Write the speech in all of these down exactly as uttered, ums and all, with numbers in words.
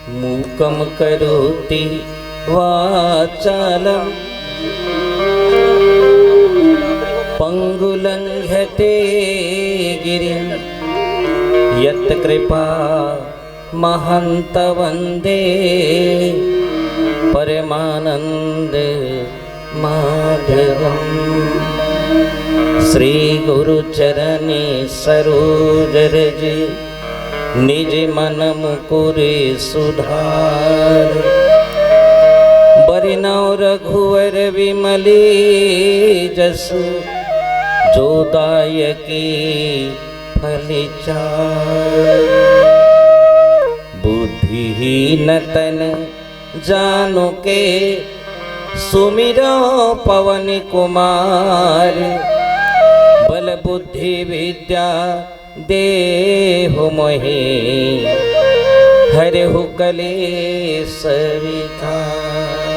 मूकं करोति वाचालं पङ्गुं लङ्घते गिरिं। यत्कृपा महन्तं वन्दे परमानन्द माधवम्। श्री गुरु चरणे सरोज रज, निज मन मुकुर सुधार। बरनउँ रघुवर विमल जसु, जो दायक फल चार। बुद्धिहीन तन जानिके सुमिरउँ पवन कुमार। बल बुद्धि विद्या देहु मोहिं, हरहु कलेस विकार।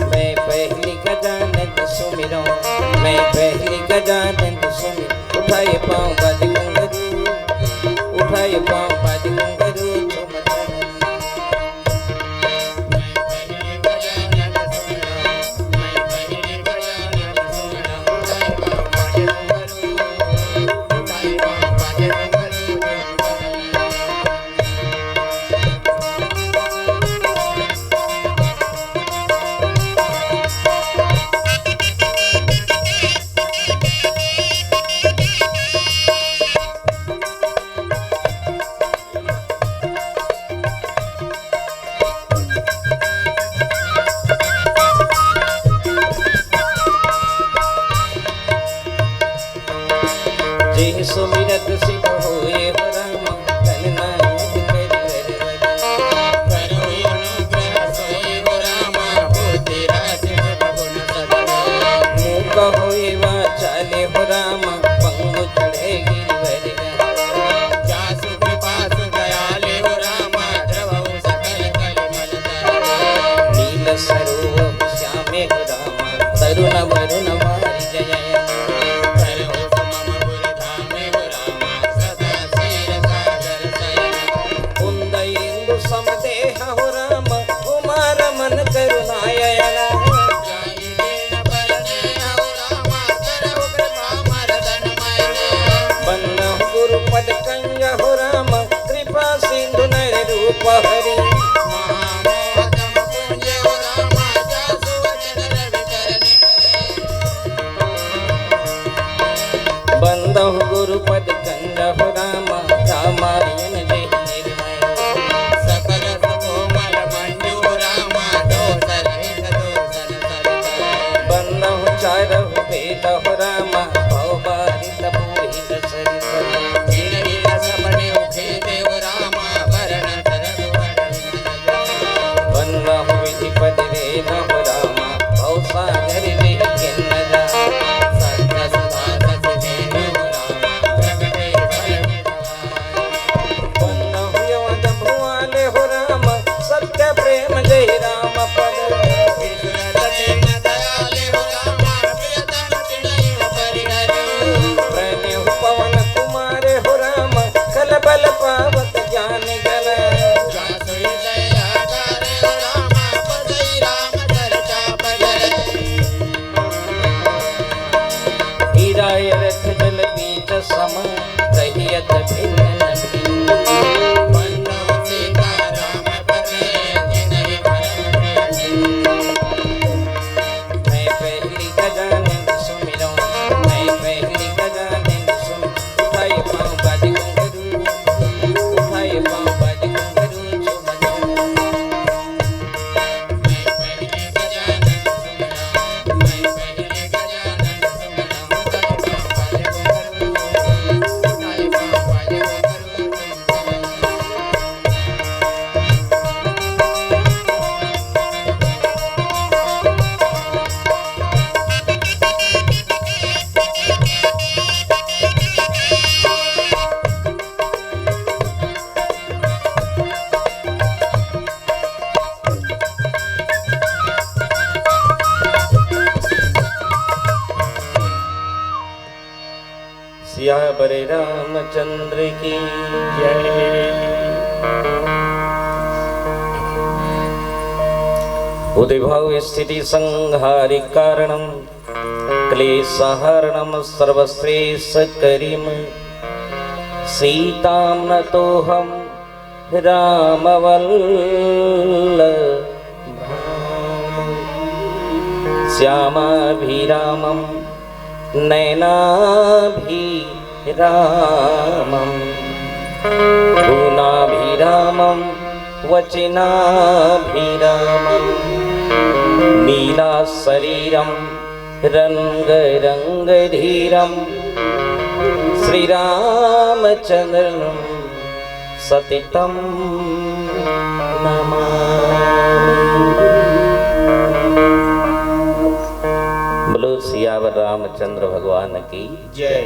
मैं पहली गजानन सुमिरउँ, मैं पहली गजानन सुमिरउँ। उठाए पाँव बाजे घुंघरू, उठाए पाँव बाजे घुंघरू, झूम झूम। जिहि सुमिरत सिद्ध होए हो राम, तन नाम करि हरि हरि। करो अनुग्रह सोए हो राम, बुद्धि राशि सब गुण सब। मूक होए वाचाले हो राम, पंगु चढ़े गिरिवर। जासु कृपा सु दयाले हो राम, द्रवहु सकल कलिमल। नील सरोवर श्यामे हो राम, तरुण वरुण मारि जय। करहु सुमम गुरु धामे हो राम, सदा क्षीर सागर शयन। कुंद इंदु सम देह हो राम, उमा रमन करुणायन। बंदहु गुरुपद कंज हो राम, कृपा सिंधु नर रूप हरि। बंदहु गुरुपद कंज हो राम, रामायण देहि निर्मय। सकल सुकोमल मंजु हो राम, दोष रहित दोष बंदहु चारहु वेद हो राम, भव बारित पूरित सरित। जिन जिन सब नेउ खेदे हो राम, वरण तरहु हर विमल जसु। बंदहु विधि पद रेन हो राम, भव सागर लेहि किन जान। सत्य सुधा सचि देन हो राम, प्रगटे फल विधि बंदहु यम जम्भुआले हो राम, सत्य प्रेम जय राम पद। विश्वत दीन दयाले हो राम, प्रियतम तिनहि उपरि हरि। प्रणेहु पवन कुमारे हो राम, कल बल पावत ज्ञान गण। जासु हृदय आधारे हो राम, बसई राम चर्चा पद। हीरा रथ जल बीच सम, कहियत भिन्न न भिन्न। बंदहु सीता राम पद, जिनहि भरम पर रामचंद्र की जय। उद्भव स्थिति संहारि कारणम क्लेश हरणम सर्वश्रेष्ठ करिम सीताम नतोहम रामवल्लभाम। श्यामाभिरामं नयनाभिरामं गुणाभिरामं वचनाभिरामं नीलाशरीरं रंगरंगधीरं श्रीरामचंद्रं सततं नमामि। बोलो सियावर रामचंद्र भगवान की जय।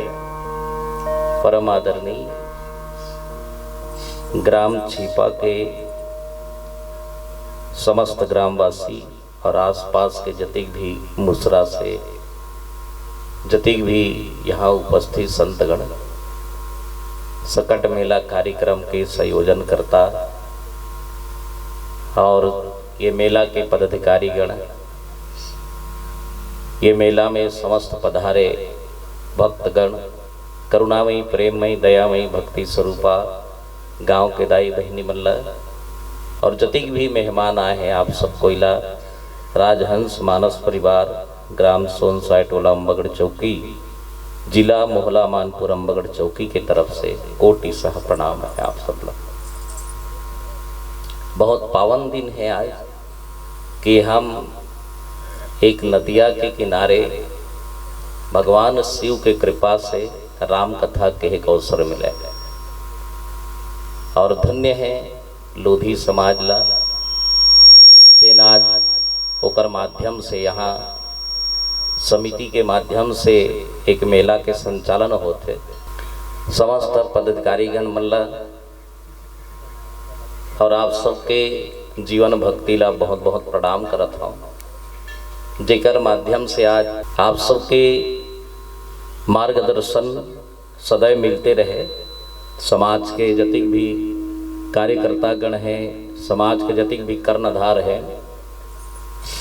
परम आदरणीय ग्राम छीपा के समस्त ग्रामवासी और आसपास के जतिक भी मुसरा से जतिक भी यहाँ उपस्थित संतगण, सकट मेला कार्यक्रम के संयोजनकर्ता और ये मेला के पदाधिकारीगण, ये मेला में समस्त पधारे भक्तगण, करुणामयी, प्रेममयी, दयामयी, भक्ति स्वरूपा गांव के दाई बहिनी मन ला और जतिक भी मेहमान आए हैं, आप सब कोई ला राजहंस मानस परिवार, ग्राम सोनसाय, टोला अम्बागढ़ चौकी, जिला मोहला मानपुर अम्बागढ़ चौकी के तरफ से कोटि सह प्रणाम है आप सब ला। बहुत पावन दिन है आज कि हम एक नदिया के किनारे भगवान शिव के कृपा से राम कथा कहे के अवसर मिले और धन्य है लोधी समाज ला, तेन आज ओकर माध्यम से यहाँ समिति के माध्यम से एक मेला के संचालन होथे। समस्त पदाधिकारीगण मन ला और आप सबके जीवन भक्ति ला बहुत बहुत प्रणाम करत हौं, जेकर माध्यम से आज आप सबके मार्गदर्शन सदैव मिलते रहे। समाज के जतिक भी कार्यकर्ता गण हैं, समाज के जतिक भी कर्णधार हैं,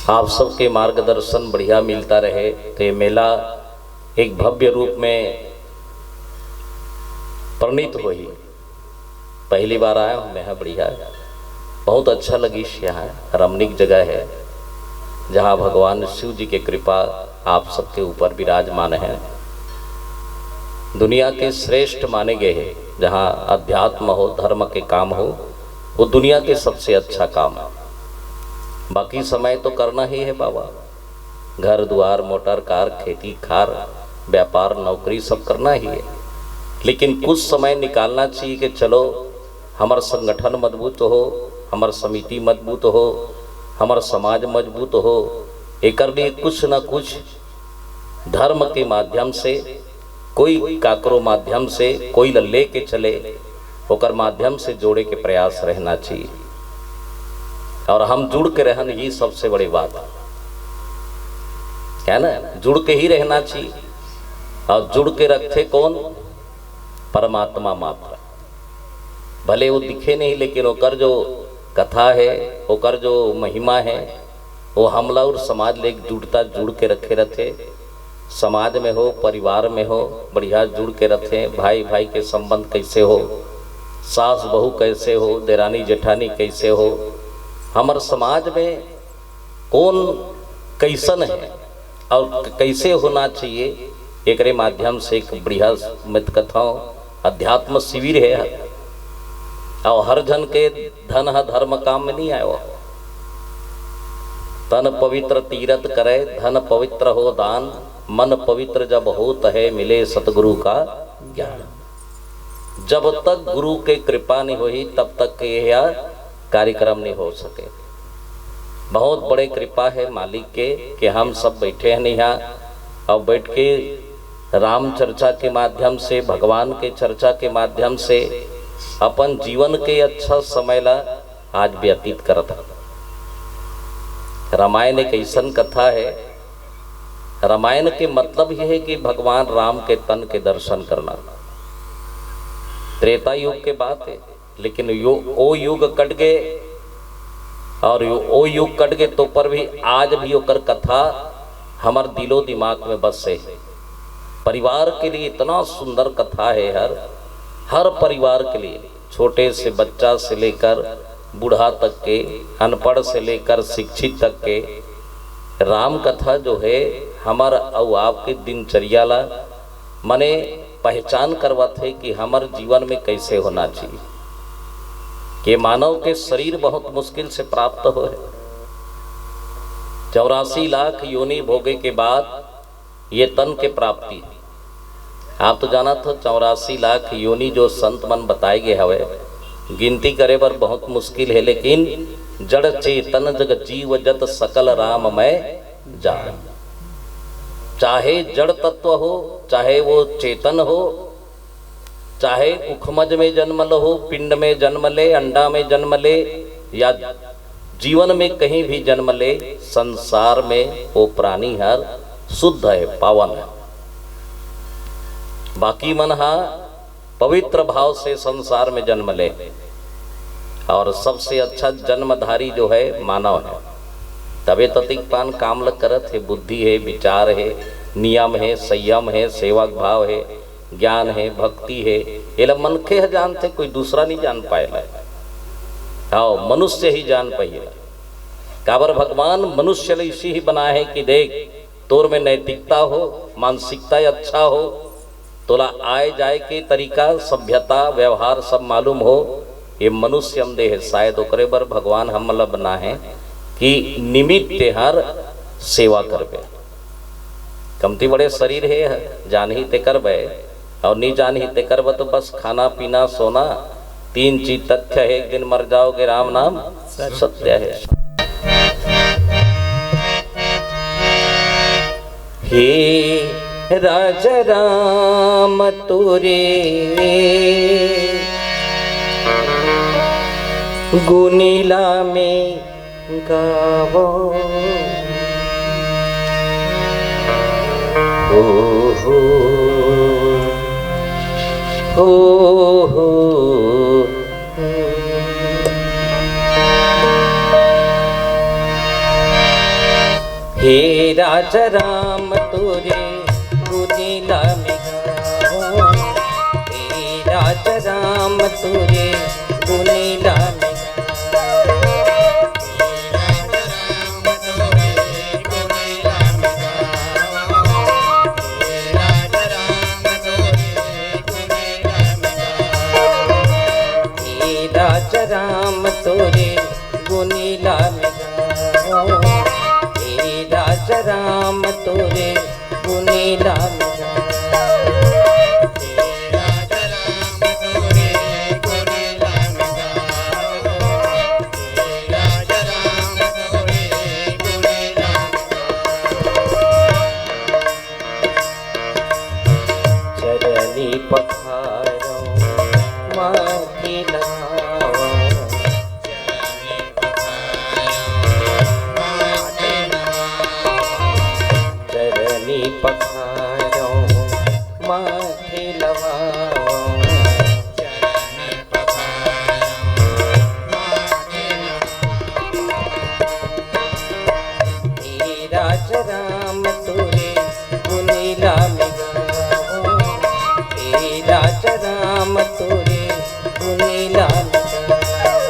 आप सबके मार्गदर्शन बढ़िया मिलता रहे, तो ये मेला एक भव्य रूप में परिणित होही। पहली बार आया हूँ मैं, हाँ, बढ़िया, बहुत अच्छा लगिस। यहाँ रमणीक जगह है, जहाँ भगवान शिव जी के कृपा आप सबके ऊपर विराजमान है। दुनिया के श्रेष्ठ माने गए हैं, जहाँ अध्यात्म हो, धर्म के काम हो, वो दुनिया के सबसे अच्छा काम है। बाकी समय तो करना ही है बाबा, घर दुआर, मोटर कार, खेती खार, व्यापार, नौकरी सब करना ही है, लेकिन कुछ समय निकालना चाहिए कि चलो हमर संगठन मजबूत हो, हमर समिति मजबूत हो, हमर समाज मजबूत हो, एकर लिए कुछ ना कुछ धर्म के माध्यम से, कोई काकरो माध्यम से, कोई ल लेके चले, ओकर माध्यम से जोड़े के प्रयास रहना चाहिए। और हम जुड़ के रहन, ही सबसे बड़ी बात है ना, जुड़ के ही रहना चाहिए। और जुड़ के रखथे कौन? परमात्मा मात्र। भले वो दिखे नहीं, लेकिन ओकर जो कथा है, ओकर जो महिमा है, वो हमला और समाज ले एकजुटता जुड़ के रखे रहथे। समाज में हो, परिवार में हो, बढ़िया जुड़ के रथे। भाई भाई के संबंध कैसे हो, सास बहू कैसे हो, देरानी जेठानी कैसे हो, हमर समाज में कौन कैसन है और क-, कैसे होना चाहिए, एकरे माध्यम से एक बढ़िया, मैं त कथौं, अध्यात्म शिविर है। और हर झन के धन ह धर्म काम में नहीं आए हो। तन पवित्र तीरथ करे, धन पवित्र हो दान, मन पवित्र जब होत है, मिले सतगुरु का ज्ञान। जब तक गुरु के कृपा नहीं होही, तब तक के यह कार्यक्रम नहीं हो सके। बहुत बड़े कृपा है मालिक के कि हम सब बैठे हैं यहाँ और बैठ के राम चर्चा के माध्यम से, भगवान के चर्चा के माध्यम से अपन जीवन के अच्छा समय ला आज व्यतीत करत हन। रामायण एक ऐसन कथा है, रामायण के मतलब यह है कि भगवान राम के तन के दर्शन करना। त्रेता युग के बात हे, लेकिन यो, ओ युग कट गे, अउ यो, ओ युग कट गे, तो पर भी आज भी ओकर कथा हमर दिलो दिमाग में बसे हे। परिवार के लिए इतना सुंदर कथा हे, हर, हर परिवार के लिए, छोटे से बच्चा से लेकर बूढ़ा तक के, अनपढ़ से लेकर शिक्षित तक के, राम कथा जो हे, हमर अउ आपके दिनचर्या ला, मने पहचान करवत हे कि हमर जीवन में कैसे होना चाहिए। कि मानव के शरीर बहुत मुश्किल से प्राप्त होय हे। चौरासी लाख योनि भोगे के बाद ये तन के प्राप्ति हे। आप तो जानत हो, चौरासी लाख योनि जो संत मन बताए गे हवे, गिनती करे बर बहुत मुश्किल हे, लेकिन जड़ चेतन जग जीव जत सकल राममय जान। चाहे जड़ तत्व हो, चाहे वो चेतन हो, चाहे उखमज में जन्म लो हो, पिंड में जन्म ले, अंडा में जन्म ले, या जीवन में कहीं भी जन्म ले, संसार में वो प्राणी हर शुद्ध हे, पावन हे। बाकी मन हा पवित्र भाव से संसार में जन्म ले, अउ सबसे अच्छा जन्मधारी जो हे, मानव हे। तबे ततिक पान काम ल करत हे, बुद्धि हे, विचार हे, नियम हे, संयम हे, सेवक भाव हे, ज्ञान हे, भक्ति हे। एला मनखे ह जानथे, कोई दूसरा नहीं जान पाएला। हव, मनुष्य ही जान पाएला। काबर भगवान मनुष्य ल इसी ही बनाए हे कि देख, तोर में नैतिकता हो, मानसिकता अच्छा हो, तोला आए जाए के तरीका, सभ्यता, व्यवहार सब मालूम हो, ये मनुष्य अंग देह हे। शायद ओकरे बर भगवान हमन ल बनाए हे कि निमित्त तेहर सेवा करबे। कमती बड़े शरीर हे, जानही ते करबे, अउ नी जानही ते करबे, तो बस खाना, पीना, सोना, तीन चीज तथ्य हे, एक दिन मर जाओगे, राम नाम सत्य हे। हे राजा राम तोरे गुनिला में गावो। हो, हो, हो, हो। हे राजा राम तोरे गुनिला में गावो। हे राजा राम तोरे गुनिला में गावो। हे राजा राम तोरे गुनिला में गावो। हे राजा राम तोरे गुनिला में गावो। चरनी पखारो माथे लगावो। चरनी पखारो माथे लगावो। हे राजा राम तोरे गुनिला में गावो। हे राजा राम तोरे गुनिला में गावो।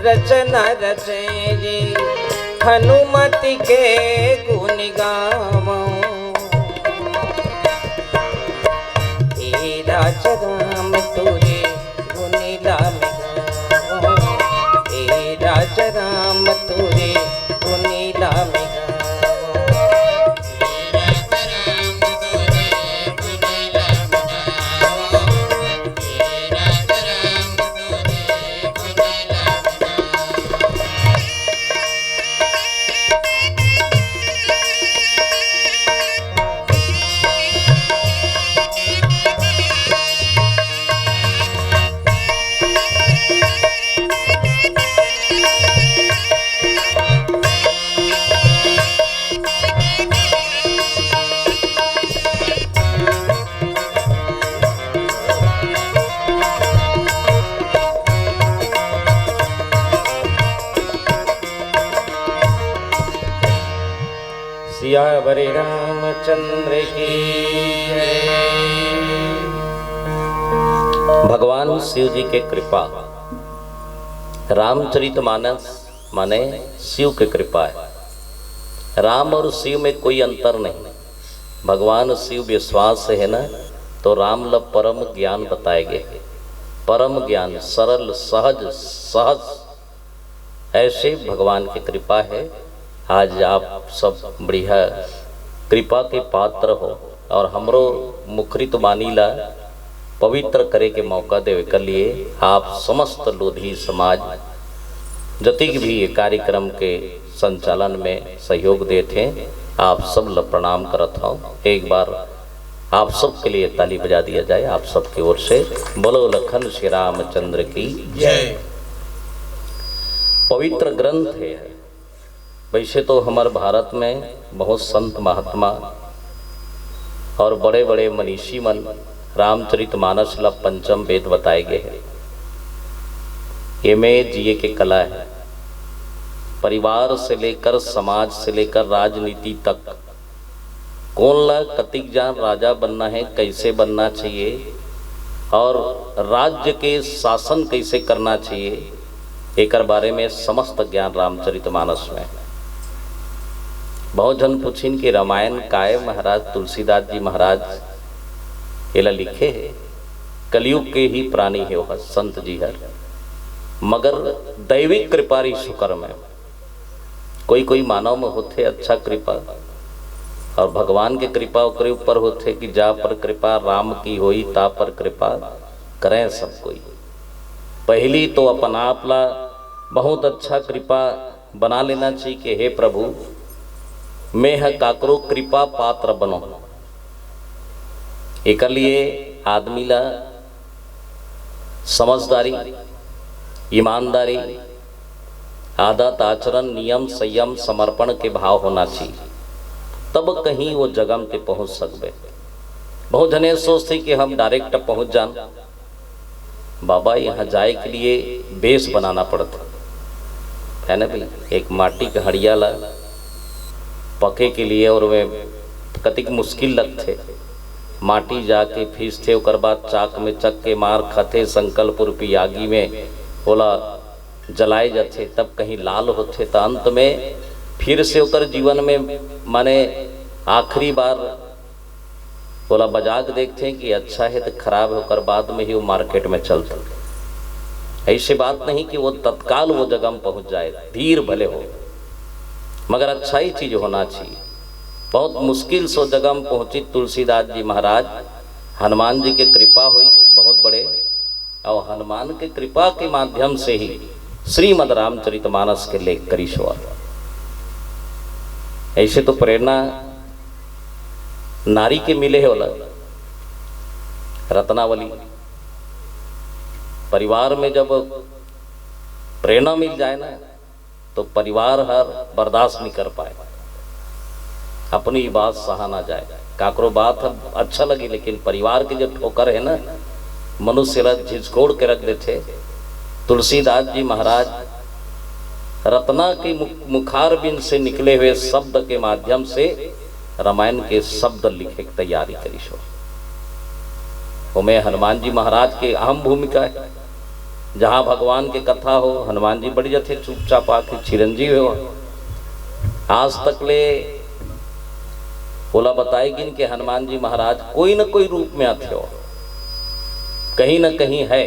रचना रचे जी, हनुमति के गुण गावो। हे राजा राम तोरे गुण ला में गावो, हे राजा राम तोरे गुण ला में गावो। सियावर रामचंद्र की जय। भगवान शिव जी के कृपा, रामचरितमानस माने शिव के कृपा है। राम और शिव में कोई अंतर नहीं। भगवान शिव विश्वास है ना, तो राम ल परम ज्ञान बताए गए। परम ज्ञान, सरल, सहज, सहज, ऐसे भगवान की कृपा है। आज आप सब बढ़िया कृपा के पात्र हो और हमरो मुखरित वाणी ला पवित्र करे के मौका देवे के लिए आप समस्त लोधी समाज जतिक भी ये कार्यक्रम के संचालन में सहयोग देत हैं, आप सब ल प्रणाम करत हूँ। एक बार आप सबके लिए ताली बजा दिया जाए, आप सबकी ओर से। बोलो लखन श्री रामचंद्र की जय। पवित्र ग्रंथ है। वैसे तो हमारे भारत में बहुत संत महात्मा और बड़े बड़े मनीषी मन रामचरितमानस ला पंचम वेद बताए गए हैं। ये में जिए के कला है। परिवार से लेकर, समाज से लेकर राजनीति तक, कोन ला कतिक जान राजा बनना है, कैसे बनना चाहिए और राज्य के शासन कैसे करना चाहिए, एकर बारे में समस्त ज्ञान रामचरितमानस में। बहुत झन पूछिन कि रामायण काय महाराज, तुलसीदास जी महाराज एला लिखे है? कलयुग के ही प्राणी है वह संत जी हर, मगर दैविक कृपा रही सुकर में। कोई कोई मानव में होथे अच्छा कृपा, और भगवान के कृपा ओकरे ऊपर होथे कि जा पर कृपा राम की होई, ता पर कृपा करें सब कोई। पहली तो अपन आप ला बहुत अच्छा कृपा बना लेना चाहिए कि हे प्रभु, मैं ह काकरो कृपा पात्र बनों। एकर लिए आदमी ला समझदारी, ईमानदारी, आदत, आचरण, नियम, संयम, समर्पण के भाव होना चाहिए, तब कहीं वो जगह पे पहुंच सकबे। बहुत जने सोचते कि हम डायरेक्ट पहुंच जान, बाबा, यहाँ जाए के लिए बेस बनाना पड़ता है ना भाई। एक माटी के हड़िया ला पके के लिए और वे कतिक मुश्किल लगथे। माटी जाके फीसथे, ओकर बाद चाक में चक के मार खाथे, संकल्प रूपी आगी में ओला जलाए जाथे, तब कहीं लाल होथे, त अंत में फिर से ओकर जीवन में, माने, आखिरी बार ओला बजा के देखथे कि अच्छा है तो खराब है, ओकर बाद में ही वो मार्केट में चलता। ऐसे बात नहीं कि वो तत्काल वो जगह में पहुंच जाए, धीर भले हो, मगर अच्छा ही चीज होना चाहिए। बहुत मुश्किल से वो जगह में पहुंची तुलसीदास जी महाराज, हनुमान जी के कृपा हुई बहुत बड़े, और हनुमान के कृपा के माध्यम से ही श्रीमद् रामचरितमानस के लेख करिस हो। ऐसे तो प्रेरणा नारी के मिले हे ओला, रत्नावली। परिवार में जब प्रेरणा मिल जाए ना, तो परिवार हर बर्दाश्त नहीं कर पाए, अपनी बात सहा ना जाए। काकरो बात ह अच्छा लगी, लेकिन परिवार के जो ठोकर है ना, मनुष्य ला झिझकोड़ के रख देथे। तुलसीदास जी महाराज रत्ना के मुख-, मुखारबिंद से निकले हुए शब्द के माध्यम से रामायण के शब्द लिखे के तैयारी करिस हो। ओमे हनुमान जी महाराज के अहम भूमिका है। जहाँ भगवान के कथा हो, हनुमान जी बइठ जाथे चुपचाप आके, चिरंजीव हो। आज तक ले ओला बताए गिन के हनुमान जी महाराज कोई न कोई रूप में आथे हो, कहीं न कहीं है,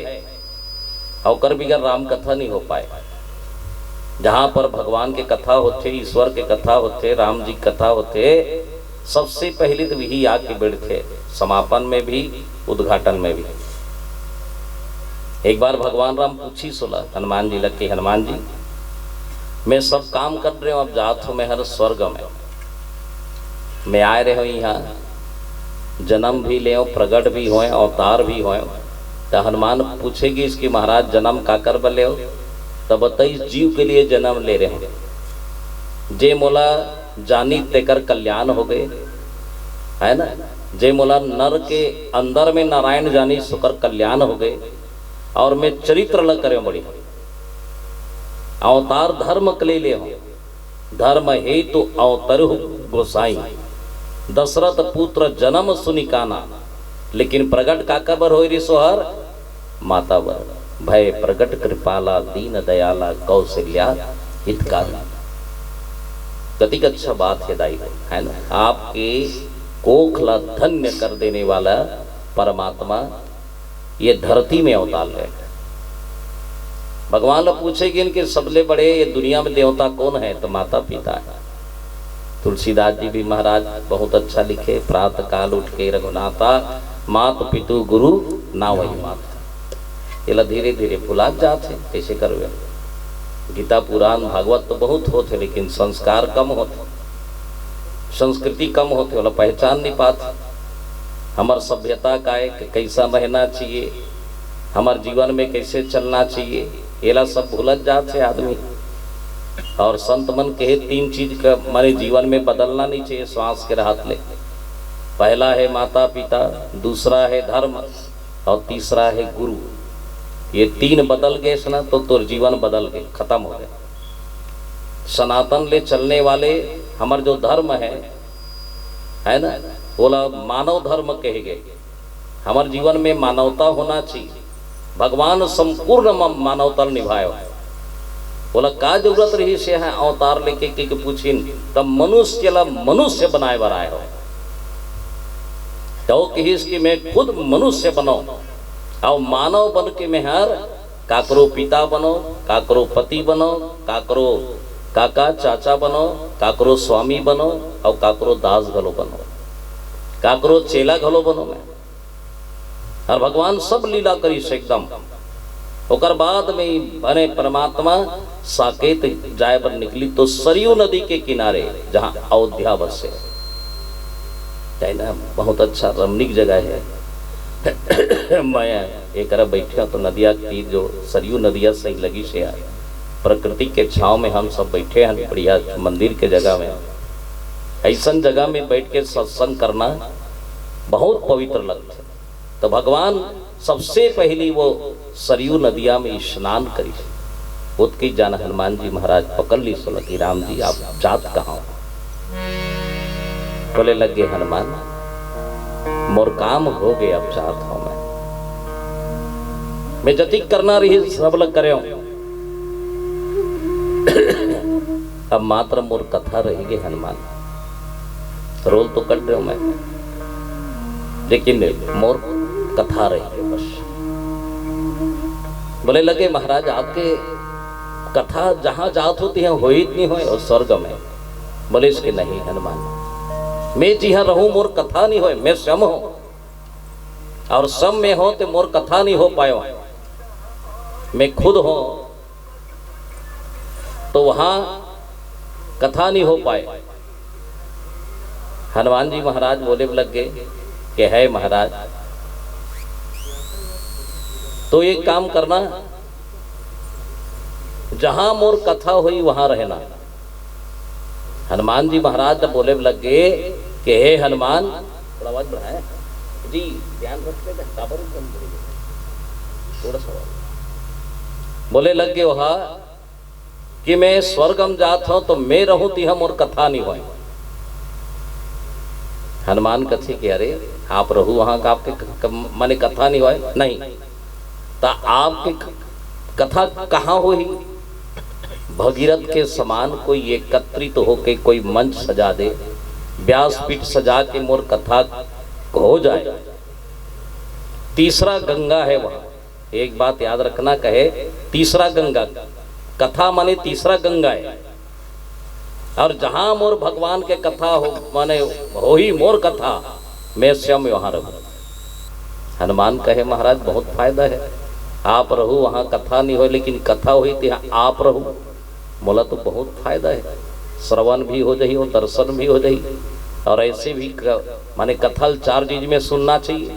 अउ ओकर बिगर राम कथा नहीं हो पाए। जहाँ पर भगवान के कथा होथे, ईश्वर के कथा होथे, राम जी के कथा होथे, सबसे पहले तो वही आके बैठथे, समापन में भी, उद्घाटन में भी। एक बार भगवान राम पूछिस ओला, हनुमान जी ला कि हनुमान जी, मैं सब काम कर रहे हूँ, अब जात हूँ मैं हर स्वर्ग में, मैं आए रहे हूँ यहाँ, जन्म भी लेव, प्रगट भी होय, अवतार भी होय। त हनुमान पूछे गिस कि महाराज, जन्म काकर बर लेव? त बताइस, जीव के लिए जन्म ले रहे हूँ, जे मोला जानी तेकर कल्याण हो गए, है ना? जे मोला नर के अंदर में नारायण जानी सुकर कल्याण हो गए, और मैं चरित्र ल करे बड़ी अवतार धर्म के ले ले हूँ। धर्म हेतु अवतरहु गोसाई, दशरथ पुत्र जन्म सुनिकाना। लेकिन प्रगट काका बर होय रे सोहर? माता बर। भय प्रगट कृपाला दीन दयाला कौशल्या हितकारी। कतिक अच्छा बात है दाई, है ना? आपके कोख ला धन्य कर देने वाला परमात्मा ये धरती में अवतार ले। भगवान ला पूछे गिन कि सबले बड़े ये दुनिया में देवता कौन है, तो माता पिता है। तुलसीदास जी भी महाराज बहुत अच्छा लिखे, प्रातः काल उठ के रघुनाथा, मात पितु गुरु नावहि माथा। एला धीरे धीरे भुलात जात है, कैसे करवे? गीता पुराण भागवत तो बहुत होत है, लेकिन संस्कार कम होत है, संस्कृति कम होत है, ओला पहचान नहीं पात। हमर सभ्यता का एक कैसा रहना चाहिए, हमर जीवन में कैसे चलना चाहिए, एला सब भूलत जात है आदमी। और संत मन कहे तीन चीज का माने जीवन में बदलना नहीं चाहिए श्वास के रहत ले। पहला है माता पिता, दूसरा है धर्म और तीसरा है गुरु। ये तीन बदल गए ना तो तोर जीवन बदल गए, खत्म हो गए। सनातन ले चलने वाले हमर जो धर्म है, है ना, ओला मानव धर्म कहे गए। हमर जीवन में मानवता होना चाहिए। भगवान संपूर्ण म-, मानवता ल निभाए हो। ओला का जरूरत रहिस हे अवतार लेके के, के पूछिन, तब मनुष्य ला मनुष्य बनाए बर आए हो। तो कहिस कि मैं खुद मनुष्य बनो, अउ मानव बन के मैं हर काकरो पिता बनो, काकरो पति बनो, काकरो काका चाचा बनो, काकरो स्वामी बनो, अउ काकरो दास घलो बनो, काकरो चेला घलो बनो मैं। और भगवान सब लीला करिस एकदम। ओकर बाद में बने परमात्मा साकेत जाए बर निकली तो सरयू नदी के किनारे, जहाँ अयोध्या बसे, है ना, बहुत अच्छा रमणीक जगह है। मैं एकरा बैठे तो नदिया के तीर जो सरयू नदिया सही लगिस हे यार। प्रकृति के छांव में हम सब बैठे हैं बढ़िया मंदिर के जगह में। ऐसन जगह में बैठ के सत्संग करना बहुत पवित्र लगता है। तो भगवान सबसे पहली वो सरयू नदिया में स्नान करिस। ओतकी जान हनुमान जी महाराज पकड़ लिस ओला कि राम जी, आप जात कहाँ हो? बोले लगे हनुमान, मोर काम हो गए, अब जात हूँ मैं। मैं जतिक करना रहिस सब ल करेंव। अब मात्र मोर कथा रहि गे हनुमान। रोल तो कट रहे हूँ मैं, लेकिन मोर कथा रहि गे बस। बोले लगे महाराज, आपके कथा जहाँ जात हो तिहाँ होइत नहीं होय, अउ स्वर्ग में। बोलिस कि नहीं हनुमान, मैं जिहाँ रहूँ मोर कथा नहीं होय, मैं सम हूँ, अउ सम में हों तो मोर कथा नहीं हो पायो। मैं खुद हों तो वहाँ कथा नहीं हो पाए। हनुमान जी महाराज बोले लग गए कि हे महाराज, तो एक काम करना, जहाँ मोर कथा होही वहाँ रहना। हनुमान जी महाराज तो बोले लग गए कि हे हनुमान, थोड़ा आवाज बढ़ाए जी, ध्यान रखते हैं, काबर कम बोले, थोड़ा सा आवाज। बोले लग गए वहाँ कि मैं स्वर्ग में जात हूँ तो मैं रहूँ तिहाँ मोर कथा नहीं होय। हनुमान कथे कि अरे, आप रहू वहाँ का आपके क-, क-, माने कथा नहीं होय? नहीं। त आपके क-, कथा कहाँ होही? भगीरथ के समान कोई एकत्रित होके कोई मंच सजा दे, व्यासपीठ सजा के मोर कथा हो जाए। तीसरा गंगा है वहाँ, एक बात याद रखना, कहे तीसरा गंगा, कथा माने तीसरा गंगा है। और जहाँ मोर भगवान के कथा हो, माने होही मोर कथा, मैं स्वयं वहाँ रहूँ। हनुमान कहे महाराज बहुत फायदा है, आप रहू वहाँ कथा नहीं होय लेकिन कथा होही तिहाँ आप रहू, मोला तो बहुत फायदा है। श्रवण भी हो जाही और दर्शन भी हो जाही। और ऐसे भी क-, माने कथा ल चार चीज में सुनना चाहिए।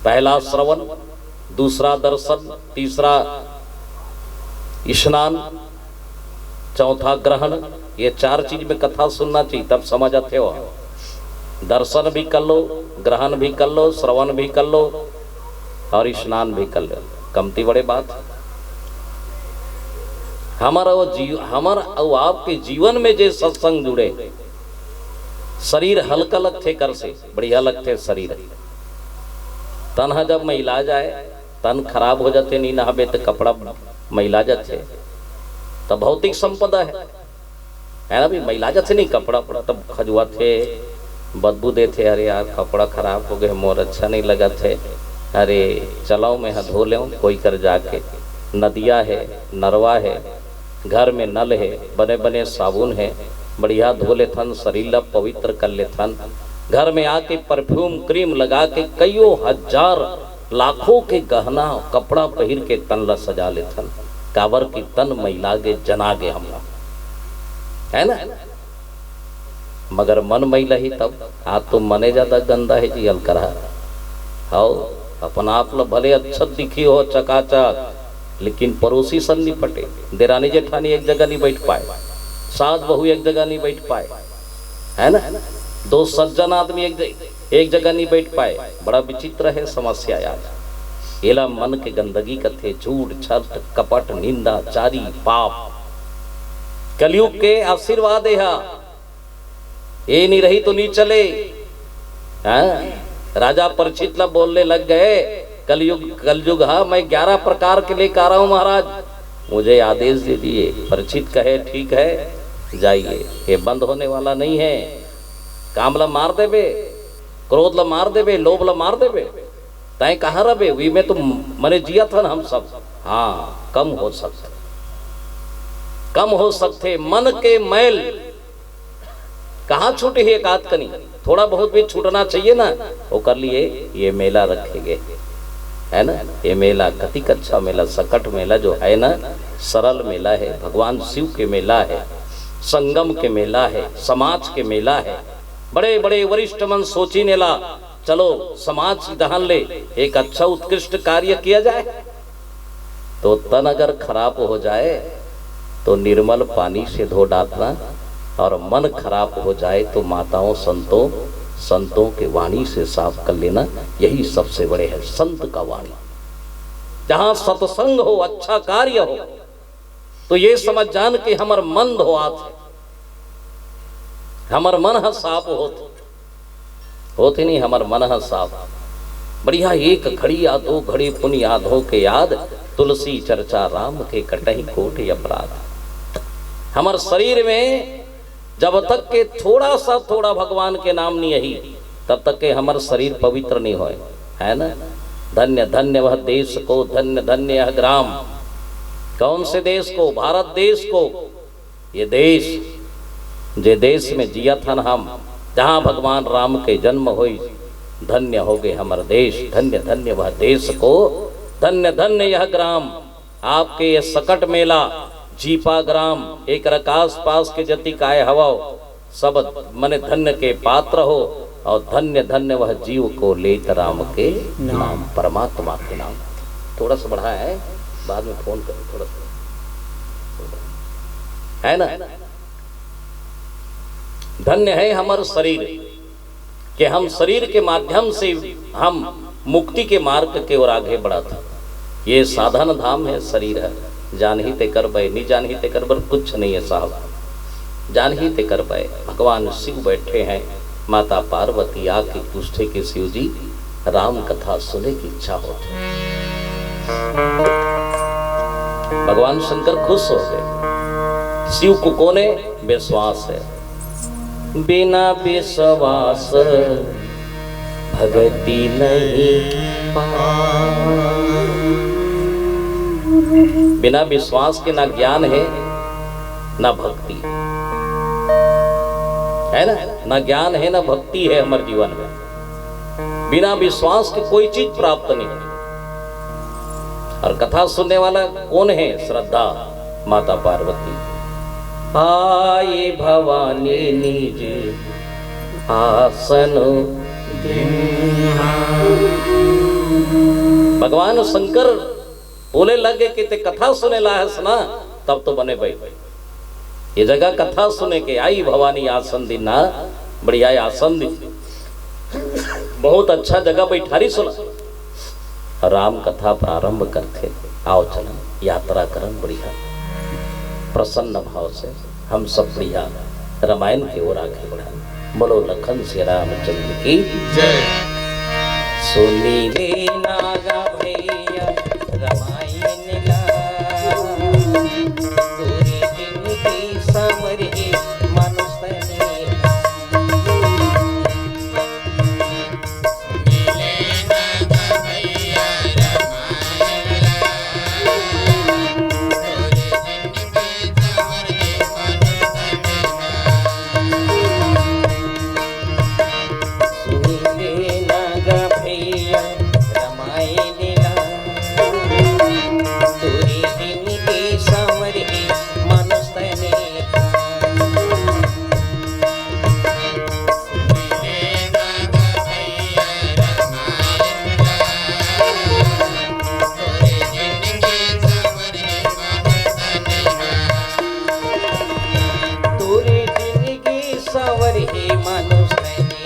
पहला श्रवण, दूसरा दर्शन, तीसरा स्नान, चौथा ग्रहण। ये चार चीज में कथा सुनना चाहिए, तब समझ आथे हो। दर्शन भी कर लो, ग्रहण भी कर लो, श्रवण भी कर लो और स्नान भी कर लो। कमती बड़े बात है। हमर अउ जीव-, हमर अउ आपके जीवन में जे सत्संग जुड़े, शरीर हल्का लगथे कर से, बढ़िया लगथे शरीर। तन ह जब मैला जाए, तन खराब हो जाथे, नी नहाबे त कपड़ा मैला जाथे, त भौतिक संपदा है, है ना भी, मैला जाथे नहीं कपड़ा, उपड़ा तब खजुआथे, बदबू देथे, अरे यार कपड़ा खराब हो गए, मोर अच्छा नहीं लगत है, अरे चलाओ मैं हा धो लेऊँ कोई कर जाके। नदिया है, नरवा है, घर में नल है, बने बने साबुन है, बढ़िया धो लेथन, शरीर ला पवित्र कर लेथन। घर में आके परफ्यूम क्रीम लगा के कईयों हजार लाखों के गहना कपड़ा पहिर के तन ला सजा लेथन, काबर कि तन मैला गे, जना गे हमला, है ना? मगर मन मैला ही तब, आज तो मने ज्यादा गंदा है जी अलकरहा। हव, अपन आप ल भले अच्छा दिखी हो चकाचक, लेकिन पड़ोसी सन नहीं पटे, देरानी जेठानी एक जगह नहीं बैठ पाए, सास बहू एक जगह नहीं बैठ पाए, है ना? दो सज्जन आदमी एक ज-, एक जगह नहीं बैठ पाए, बड़ा विचित्र है समस्या यार। एला मन के गंदगी कथे, झूठ, छल, कपट, निंदा, चारी, पाप। कलयुग के आशीर्वाद एहा, ये नहीं रही तो नहीं चले। हाँ? राजा परीक्षित ला बोलने लग गए, कलयुग, कलयुग हा, मैं ग्यारह प्रकार के लेकर आ रहा हूं महाराज, मुझे आदेश दे दिए। परीक्षित कहे, ठीक है, जाइए, ये बंद होने वाला नहीं है। काम ला मार देबे, क्रोध ला मार देबे, लोभ ला मार देबे, तय कहाँ रबे? वी में तो मने जिया था ना हम सब। हाँ, कम हो सकते, कम हो सकते मन के मैल। कहाँ छूटे ही एक आध कनी, थोड़ा बहुत भी छूटना चाहिए ना। ओकर लिए ये मेला रखे गए, है ना? ये मेला कतिक अच्छा मेला, सकट मेला जो है ना, सरल मेला है, भगवान शिव के मेला है, संगम के मेला है, समाज के मेला है। बड़े बड़े वरिष्ठ मन सोची नेला, चलो समाज दहन ले एक अच्छा उत्कृष्ट कार्य किया जाए। तो तन अगर खराब हो जाए तो निर्मल पानी से धो डालना, और मन खराब हो जाए तो माताओं संतों, संतों के वाणी से साफ कर लेना, यही सबसे बड़े है संत का वाणी। जहां सत्संग हो, अच्छा कार्य हो, तो ये समझ जान के हमर मन धोआत है, हमर मन ह साफ होत, होत ही नहीं, हमर मन ह साफ। बढ़िया, एक घड़ी या दो घड़ी पुन याद हो के याद, तुलसी चर्चा राम के कटही कोटि अपराध। हमर शरीर में जब तक के थोड़ा सा थोड़ा भगवान के नाम नहीं आही, तब तक के हमर शरीर पवित्र नहीं होए, है ना? धन्य धन्य वह देश को, धन्य धन्य यह ग्राम। कौन से देश को? भारत देश को। ये देश, जे देश में जियत हन हम, जहाँ भगवान राम के जन्म होइस, धन्य होगे हमर देश, धन्य धन्य वह देश को, धन्य धन्य यह ग्राम। आपके ये सकट मेला, जीपा ग्राम, एकर आस पास के जतिक आए हवव, सब मने धन्य के पात्र हो, और धन्य धन्य वह जीव को लेत राम के नाम। नाम, परमात्मा के नाम। थोड़ा सा बढ़ा है, बाद में फोन करो, थोड़ा सा, है ना? धन्य है हमर शरीर, कि हम शरीर के माध्यम से हम मुक्ति के मार्ग के ओर आगे बढ़त। ये साधन धाम है, शरीर है। जानही तेकर बै, नी जानही तेकर बर कुछ नहीं है साहब। जानही तेकर बै, भगवान शिव बैठे हैं, माता पार्वती आके पूछथे कि शिव जी, राम कथा सुने की इच्छा होत है। भगवान शंकर खुश हो गए। शिव को कोन हे? विश्वास हे। बिना विश्वास भगति नहीं पावै। बिना विश्वास के ना ज्ञान हे, ना भक्ति, है ना? ना ज्ञान हे, ना भक्ति हे हमर जीवन में। बिना विश्वास के कोई चीज प्राप्त नहीं होय। और कथा सुनने वाला कोन हे? श्रद्धा माता पार्वती। आए भवानी निज आसन दीन्हा। भगवान शंकर बोले लगे कि ते कथा सुने ला हस ना, तब तो बने भाई। ये जगह कथा सुने के आई भवानी आसन दीन्हा, बढ़िया आसन दी, बहुत अच्छा जगह बैठारी सुना। राम कथा प्रारंभ करथे। आओ चलन, यात्रा करन बढ़िया, प्रसन्न भाव से हम सब बढ़िया रामायण के ओर आगे बढ़न। बोलो लखन सिया रामचंद्र की जय। सुनी ले नागा भैया रामायण ला, तोरे जिनगी संवरही मनुष तने। सुन ले नागा भैया रामायण ला, तोरे जिनगी संवरही मनुष तने। तोरे जिनगी संवरही मनुष तने।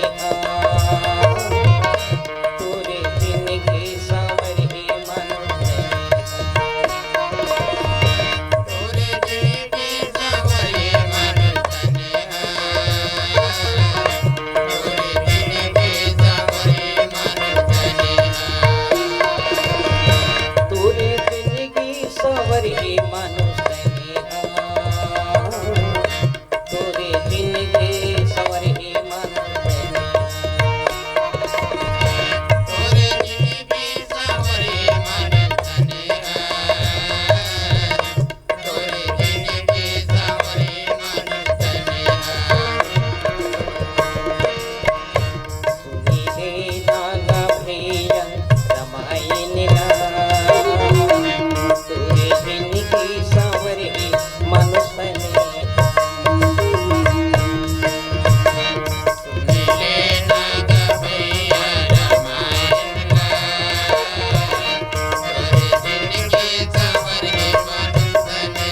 तोरे जिनगी संवरही मनुष तने। तोरे जिनगी संवरही मनुष तने। तोरे जिनगी संवरही मनुष तने। सुनी ले नागा भैया रामायण ला, तोरे जिनगी संवरही मनुष तने। सुनी ले नागा भैया रामायण ला, तोरे जिनगी संवरही मनुष तने।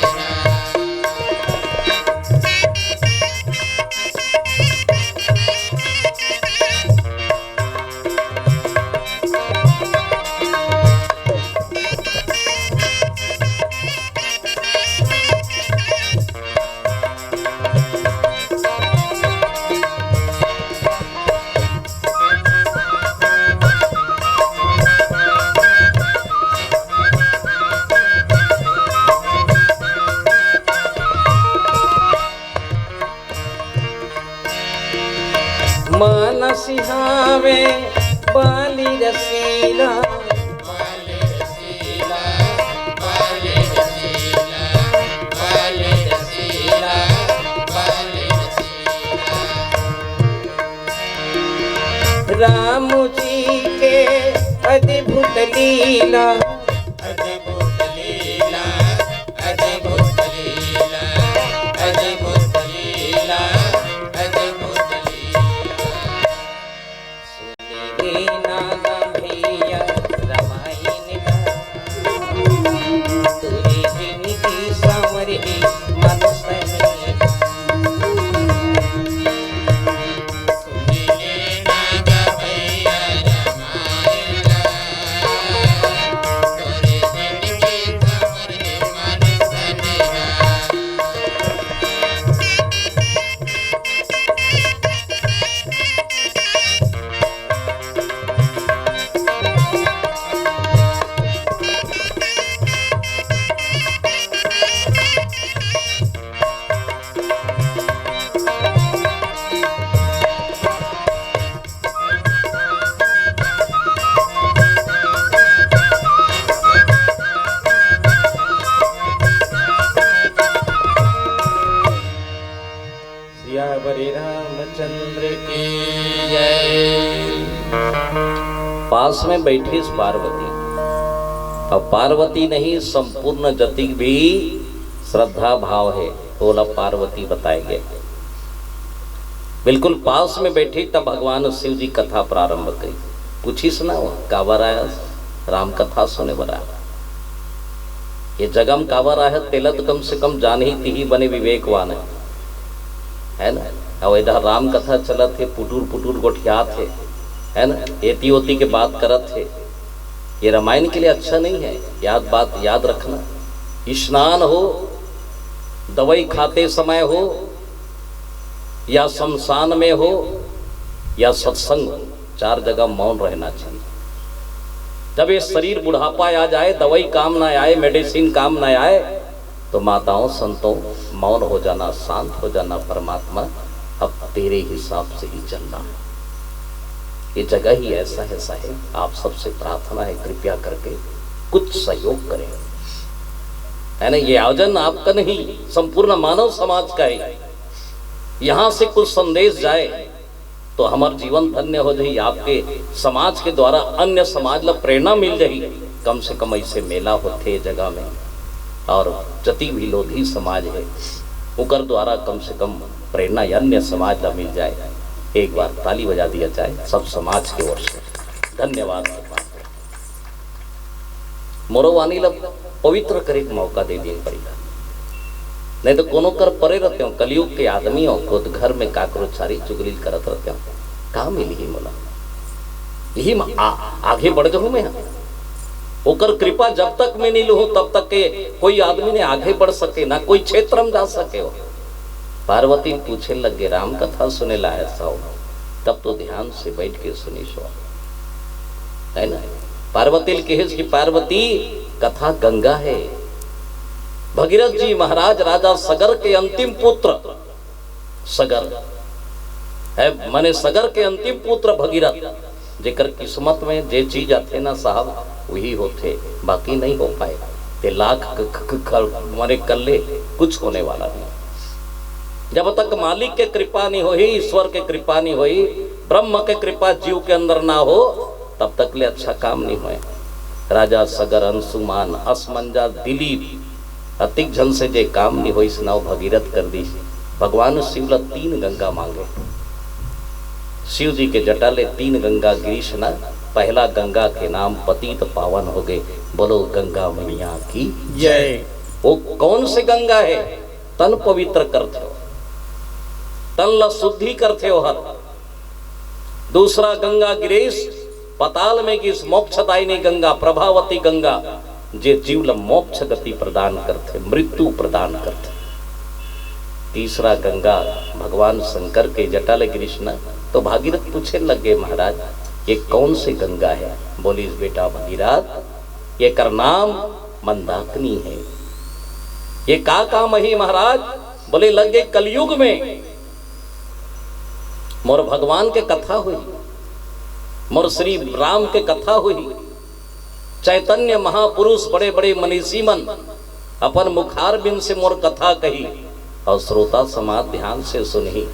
मन सिहावे बाली रसीला। राम जी के अद्भुत लीला। अद्भुत लीला, अद्भुत लीला, अद्भुत लीला, अद्भुत लीला। सुन ले नागा भैया रामायण ला, तोरे जिनगी संवरही मनुष तने। श्री रामचंद्र की जय। पास में बैठी पार्वती, अब पार्वती नहीं, संपूर्ण जतिक भी श्रद्धा भाव है, तो ओला पार्वती बताए गए। बिल्कुल पास में बैठी, तब भगवान शिव जी कथा प्रारंभ करी। पूछिस ना वो, काबर आयस? राम कथा सुने बर आय। ये जगह म काबर आय, तेला तो कम से कम जानही, तिही बने विवेकवान है, है ना? अउ इधर राम कथा चलत हे, पुटुर पुटुर गोठियात हे, है ना? एती ओती के बात करत हे। ये रामायण के लिए अच्छा नहीं है, याद, बात याद रखना। स्नान हो, दवाई खाते समय हो, या शमशान में हो, या सत्संग हो, चार जगह मौन रहना चाहिए। जब ये शरीर बुढ़ापा आ जाए, दवाई काम ना आए, मेडिसिन काम ना आए, तो माताओं, संतों, मौन हो जाना, शांत हो जाना। परमात्मा, अब तेरे हिसाब से ही चलना है। ये जगह ही ऐसा है साहेब, आप सबसे प्रार्थना है, कृपया करके कुछ सहयोग करें, है ना? ये आयोजन आपका नहीं, संपूर्ण मानव समाज का है। यहाँ से कुछ संदेश जाए तो हमर जीवन धन्य हो जाही। आपके समाज के द्वारा अन्य समाज ला प्रेरणा मिल जाही। कम से कम ऐसे मेला होथे जगह में, और जति भी लोधी समाज है, ओकर द्वारा कम से कम प्रेरणा अन्य समाज ला मिल जाए। एक बार ताली बजा दिया जाए सब समाज के ओर से। धन्यवाद। मोरो वाणी ला पवित्र करे के मौका दे दिन परिवार। नहीं तो कोनो कर परे रहते हो, कलयुग के आदमी हो, खुद घर में काकरो छारी चुगली करत रहते हो, का मिलही मोला? यही म-, आ, आगे बढ़ जाऊं मैं। ओकर कृपा जब तक मैं नहीं लूं, तब तक के कोई आदमी ने आगे बढ़ सके ना, कोई क्षेत्र में जा सके हो। पार्वती पूछे लगे, राम कथा सुने ला है सौ, तब तो ध्यान से बैठ के सुनी सो, है ना? पार्वती ल कहिस कि पार्वती, कथा गंगा है। भगीरथ जी महाराज, राजा सगर के अंतिम पुत्र, सगर है, माने सगर के अंतिम पुत्र भगीरथ, जेकर किस्मत में जे चीज आथे ना साहब, वही होथे, बाकी नहीं हो पाए। ते लाख क-, क-, क-, क-, माने कर ले, कुछ होने वाला नहीं। जब तक मालिक के कृपा नहीं होही, ईश्वर के कृपा नहीं होही, ब्रह्म के कृपा जीव के अंदर ना हो, तब तक ले अच्छा काम नहीं होए। राजा सगर, अंशुमान, असमंजा, दिलीप, अतिक झन से जे काम नहीं होइस ना, वो भगीरथ कर दीस। भगवान शिव ला तीन गंगा मांगे। शिव जी के जटा ले तीन गंगा गिरीस ना, पहला गंगा के नाम पतित पावन हो गए। बोलो गंगा मैया की जय। वो कौन से गंगा है? तन पवित्र करथे हो, तन ला शुद्धि करथे हो हर। दूसरा गंगा गिरीस, पताल में गिस, मोक्षदायिनी गंगा, प्रभावती गंगा, जे जीव ला मोक्ष गति प्रदान करथे, मृत्यु प्रदान करथे। तीसरा गंगा भगवान शंकर के जटा ले गिरीस ना, तो भागीरथ पूछे लगे, महाराज, ये कौन सी गंगा है? बोलिस, बेटा भगीरथ, ये कर नाम मंदाकिनी है। ये का काम ही महाराज? बोले, लगे कलयुग में मोर भगवान के कथा हुई, मोर श्री राम के कथा हुई, चैतन्य महापुरुष, बड़े बड़े मनीषी मन अपन मुखारबिंद से मोर कथा कही और श्रोता समाज ध्यान से सुनही,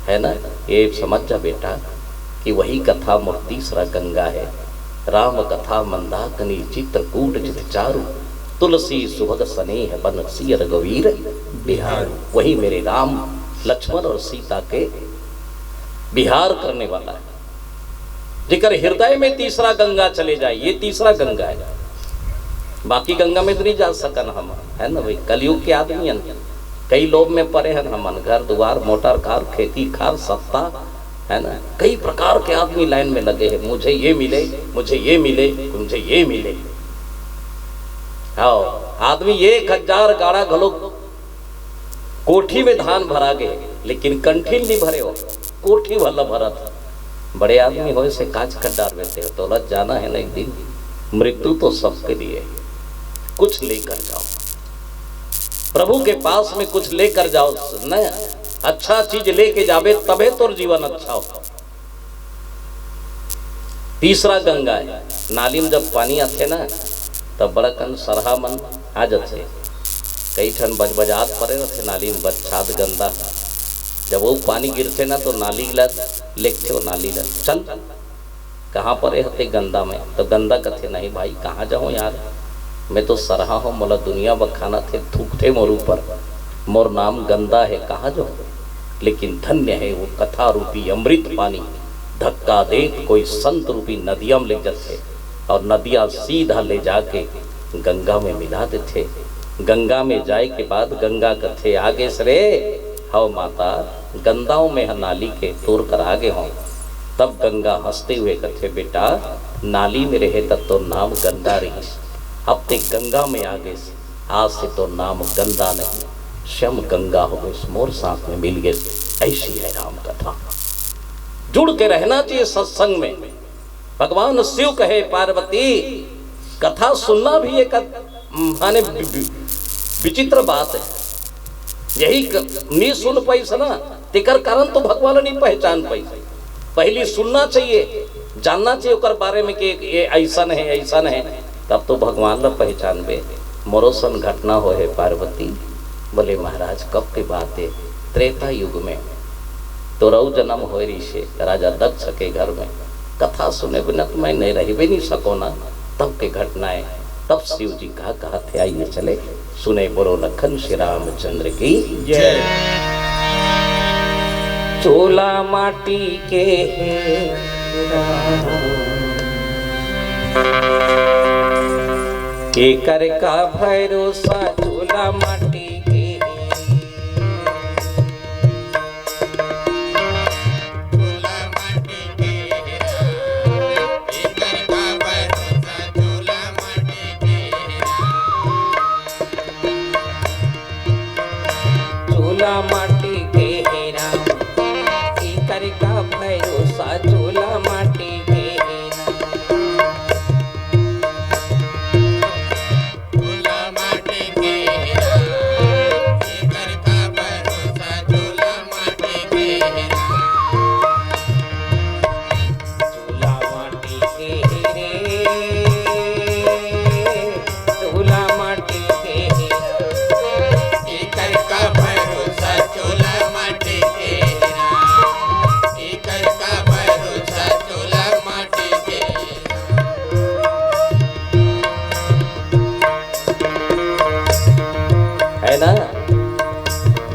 है ना? ये समझ जा बेटा कि वही कथा मोर तीसरा गंगा है। राम कथा मंदाकिनी चित्रकूट जित चारु, तुलसी सुभग सनेह बन सिय रघुवीर बिहारु। वही मेरे राम, लक्ष्मण और सीता के बिहार करने वाला है, जेकर हृदय में तीसरा गंगा चले जाए, ये तीसरा गंगा है। बाकी गंगा में तो नहीं जा सकन हम, है ना भाई? कलयुग के आदमी हन, कई लोभ में परे हन हमन, घर दुआर, मोटर कार, खेती खार, सत्ता, है ना? कई प्रकार के आदमी लाइन में लगे हैं, मुझे ये मिले, मुझे ये मिले, मुझे ये मिले। हाँ, आदमी एक हजार गाड़ा घलो कोठी में धान भरा गे, लेकिन कंठी ल नहीं भरे हो, कोठी भला भरत। बड़े आदमी होए से काज कर डार देते हो, तोला जाना है ना एक दिन, मृत्यु तो सबके लिए है। कुछ लेकर जाओ, प्रभु के पास में कुछ लेकर जाओ, न अच्छा चीज लेके जाबे तबे तोर जीवन अच्छा हो। तीसरा गंगा है, नाली में जब पानी आथे ना, तब बड़ा कन सरहा मन आ जाथे। कई ठन बजबजात परे रथे नाली में, बच्छाद गंदा। जब वो पानी गिरथे ना, तो नाली ला लेगथे, वो नाली ला, "चल, कहाँ परे हस ते गंदा में?" तो गंदा कथे, "नहीं भाई, कहाँ जाहूँ यार, मैं तो सरहा हों, मोला दुनिया बखानथे, थूकथे मोर ऊपर, मोर नाम गंदा हे, कहाँ जाहूँ?" लेकिन धन्य हे वो कथा रूपी अमृत पानी, धक्का देत कोई संत रूपी नदिया में ले जाथे अउ नदिया सीधा ले जाके गंगा में मिला देथे। गंगा में जाए के बाद गंगा कथे, "आ गेस रे, हव माता, गंदा हों मैं ह नाली के, तोर करा गे हों।" तब गंगा हंसते हुए कथे, "बेटा, नाली में रहे त तोर नाम गंदा रहिस, अब ते गंगा में आ गेस, आज से तोर नाम गंदा नहीं, श्याम गंगा हो गेस, मोर साथ में मिल गेस।" ऐसी है राम कथा। जुड़ के रहना चाहिए सत्संग में। भगवान शिव कहे, "पार्वती, कथा सुनना भी एक, माने, वि-, वि-, विचित्र बात है। यही क-, नी सुन पाइस ना, तेकर कारण तो भगवान ला नी पहचान पाइस। पहली सुनना चाहिए, जानना चाहिए ओकर बारे में कि ये ऐसन है, ऐसन है, तब तो भगवान ला पहचानबे।" मोरो सन घटना होहे पार्वती। बोले, "महाराज, कब के बात है?" "त्रेता युग में तोर अउ जन्म होए रहिसे, राजा दक्ष के घर में। कथा सुने बिना तो मैं नहीं रहिबे नहीं सकों ना, तब के घटना है।" तब शिव जी का कहत हे, आइए चले सुने, बोलो लखन श्री रामचंद्र की जय। चोला माटी के हे राम, केकर का भरोसा, चोला माटी के हे। चोला माटी के हे राम, एकर का भरोसा, चोला माटी के हे राम। चोला माटी के हे राम, एकर का भरोसा, चोला माटी के हे राम। चोला माटी के हे रे, चोला माटी के हे रे। एकर का भरोसा, चोला माटी के हे रे। एकर का भरोसा, चोला माटी के हे रे। है ना?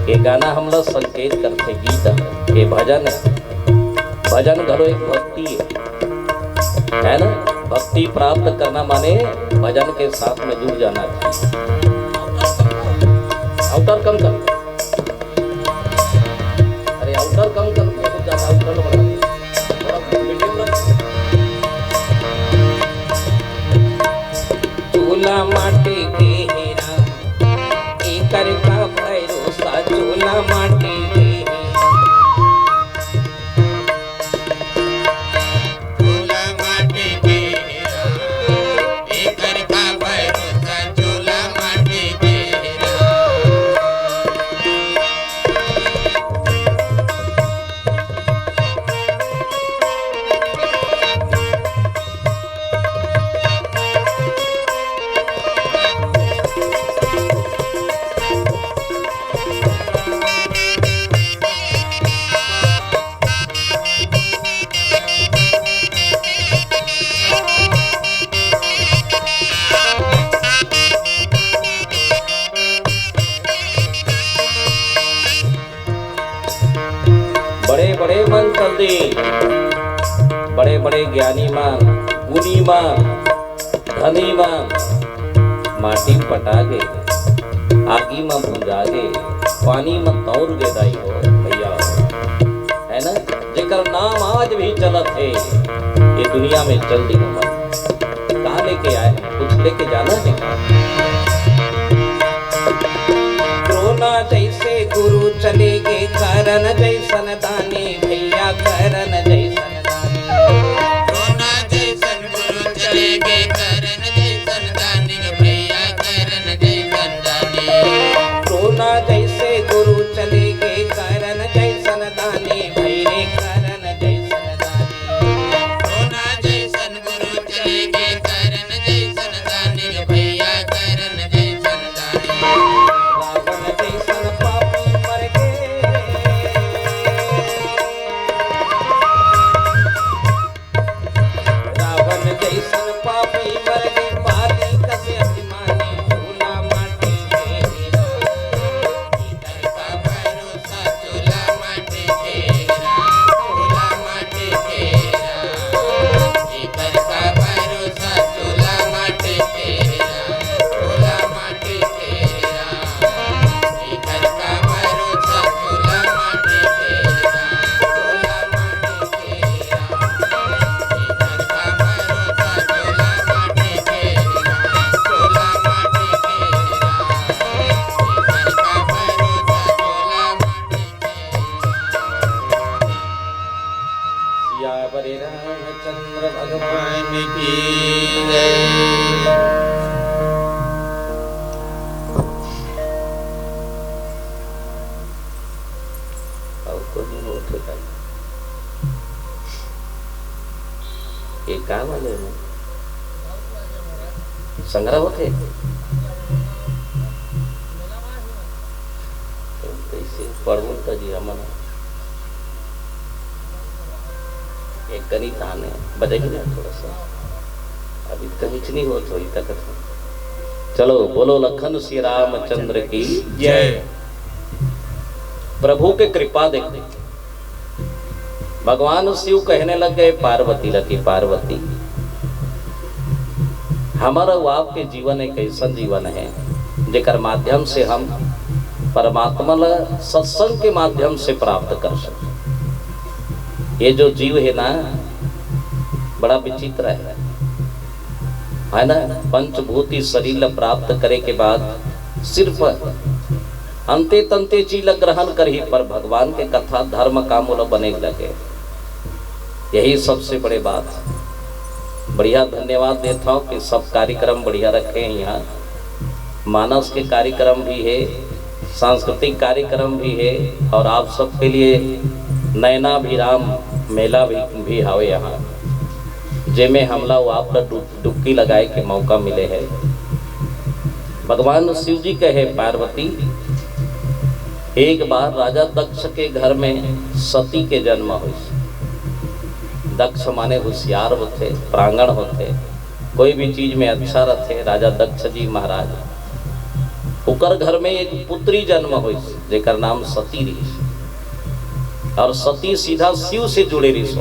ये गाना हमला संकेत करथे, गीत हे, ये भजन हे। भजन घलो एक भक्ति हे, है ना? भक्ति प्राप्त करना माने भजन के साथ में जुड़ जाना चाहिए। Outer कम कर, अरे outer कम कर, बहुत ज्यादा outer बढ़ा दे, थोड़ा medium रख। चोला माटी के हे राम, एकर का भरोसा, चोला माटी के हे राम। चोला माटी के हे राम, एकर का भरोसा, चोला माटी के हे राम। बड़े बड़े मन चल दे, बड़े बड़े ज्ञानी मन, गुणी मन, धनी मन, माटी पटा गे, आगी म भुंजा गे, पानी म तौर गे दाई हो भैया, है ना? जेकर नाम आज भी चलत हे, ये दुनिया में चल दी उमर। कहाँ लेके आए हैं? कुछ लेके जाना है क्या? द्रोणा जैसे गुरु चले गे, कर्ण जैसन दानी भैया, कर्ण जैसन दानी। द्रोणा जैसन गुरु चले गे, कर्ण जैसन दानी भैया, कर्ण जैसन दानी। द्रोणा जैसे गुरु चले गे, कर्ण जैसन दानी भैया, कर्ण जैसन दानी। द्रोणा जैसन गुरु चले गे, कर्ण जैसन दानी भैया, कर्ण जैसन दानी। रावण जैसन पापी मर गे, रामचंद्र भगवान की जय। अउ कोई नहीं होत हे का? ये का वाले हो? संग्रह होत हे? कैसे पढ़ूं का जी हमन? एक कनी ताने बजाई ना थोड़ा सा। अभी कहीं नहीं होत होई तक। चलो, बोलो लखन श्री रामचंद्र की जय। प्रभु के कृपा देखो, भगवान शिव कहने लग गए पार्वती ला कि पार्वती, हमर अउ आपके जीवन एक ऐसन जीवन हे, जेकर माध्यम से हम परमात्मा ला सत्संग के माध्यम से प्राप्त कर सके। ये जो जीव हे ना, बड़ा विचित्र हे, हे ना? पंचभूती शरीर ला प्राप्त करे के बाद सिर्फ अंते तंते चीज ला ग्रहण करही, पर भगवान के कथा धर्म काम ओला बने लगे। यही सबसे बड़े बात। बढ़िया धन्यवाद देत हव कि सब कार्यक्रम बढ़िया रखे हे। यहाँ मानस के कार्यक्रम भी हे, सांस्कृतिक कार्यक्रम भी हे अउ आप सबके लिए नयनाभिराम मेला भी, भी हावे यहाँ, जेमे हमला अउ आप ला डु-, डुबकी लगाए के मौका मिले हे। भगवान शिव जी कहे पार्वती, एक बार राजा दक्ष के घर में सती के जन्म होइस। दक्ष माने होशियार होथे, प्रांगण होथे, कोई भी चीज में अच्छा रथे। राजा दक्ष जी महाराज, ओकर घर में एक पुत्री जन्म होइस, जेकर नाम सती रहिस। अउ सती सीधा शिव से जुड़े रहिस,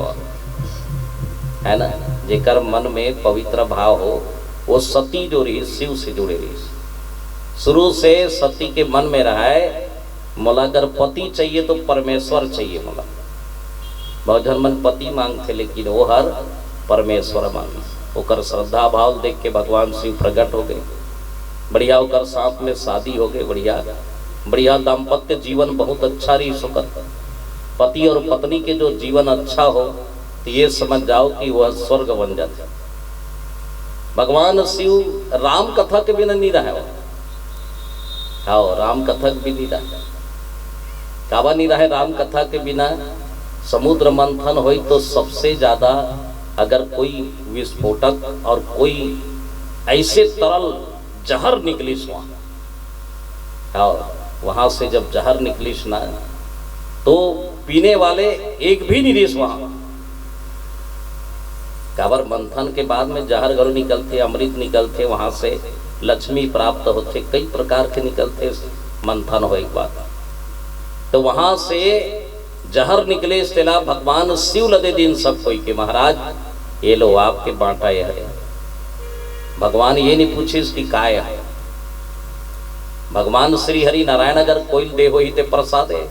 हे ना? जेकर मन में पवित्र भाव हो, वो सती जो रहिस, शिव से जुड़े रहिस। शुरू से सती के मन में रहय, मोला अगर पति चाहिए तो परमेश्वर चाहिए मोला। बहुत झन मन पति मांगथे, लेकिन वो हर परमेश्वर मांगिस। ओकर श्रद्धा भाव देख के भगवान शिव प्रकट हो गए। बढ़िया ओकर साथ में शादी हो गए, बढ़िया, बढ़िया दाम्पत्य जीवन बहुत अच्छा रहिस ओकर। पति अउ पत्नी के जो जीवन अच्छा हो, तो ये समझ जाओ कि वह स्वर्ग बन जाथे। भगवान शिव राम कथा के बिना नहीं रहे। हाँ, राम कथा के भी नहीं रहे। काबर नहीं रहे राम कथा के बिना? समुद्र मंथन होई तो सबसे ज्यादा अगर कोई विस्फोटक अउ कोई ऐसे तरल जहर निकलिस वहाँ, अउ वहाँ से जब जहर निकलिस ना, तो पीने वाले एक भी नहीं रहिस वहाँ। काबर मंथन के बाद में जहर घलो निकलथे, अमृत निकलथे, वहाँ से लक्ष्मी प्राप्त होथे, कई प्रकार के निकलथे मंथन होए के बाद। तो वहाँ से जहर निकलिस, तेला भगवान शिव ल दे दिन सब कोई के, महाराज, ये लो आपके बांटा ये हरे। भगवान ये नहीं पूछिस कि काय हे। भगवान श्री हरि नारायण अगर कोई ल दे होही ते प्रसाद हे,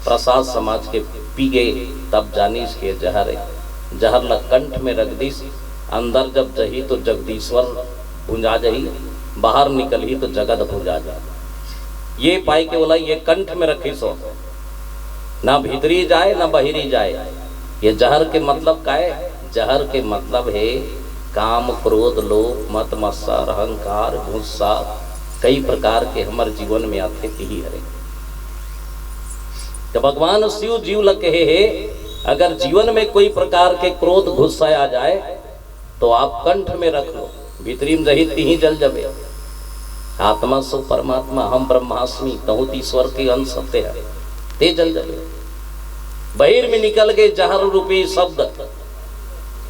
प्रसाद समझ के पी गए, तब जानिस के जहर हे। जहर ल कंठ में रख दिस, अंदर जब जही तो जगदीश्वर भुंजा जही, बाहर निकलही तो जगत भुंजा जही। ये पाई के बोला, ये कंठ में रखिस हो, ना भीतरी जाए ना बहिरी जाए। ये जहर के मतलब का हे? जहर के मतलब हे काम, क्रोध, लोभ, मद, मत्सर, अहंकार, गुस्सा, कई प्रकार के हमर जीवन में आथे, तिही हरे। तो भगवान शिव जीव ल कहे हे, अगर जीवन में कोई प्रकार के क्रोध, गुस्सा आ जाए, तो आप कंठ में रख लो, भीतरी में जही तिही जल जबे। आत्मा सो परमात्मा, हम ब्रह्मास्मि, तहूँ त ईश्वर के अंश हते, ते जल जबे। बहिर में निकल गए जहर रूपी शब्द,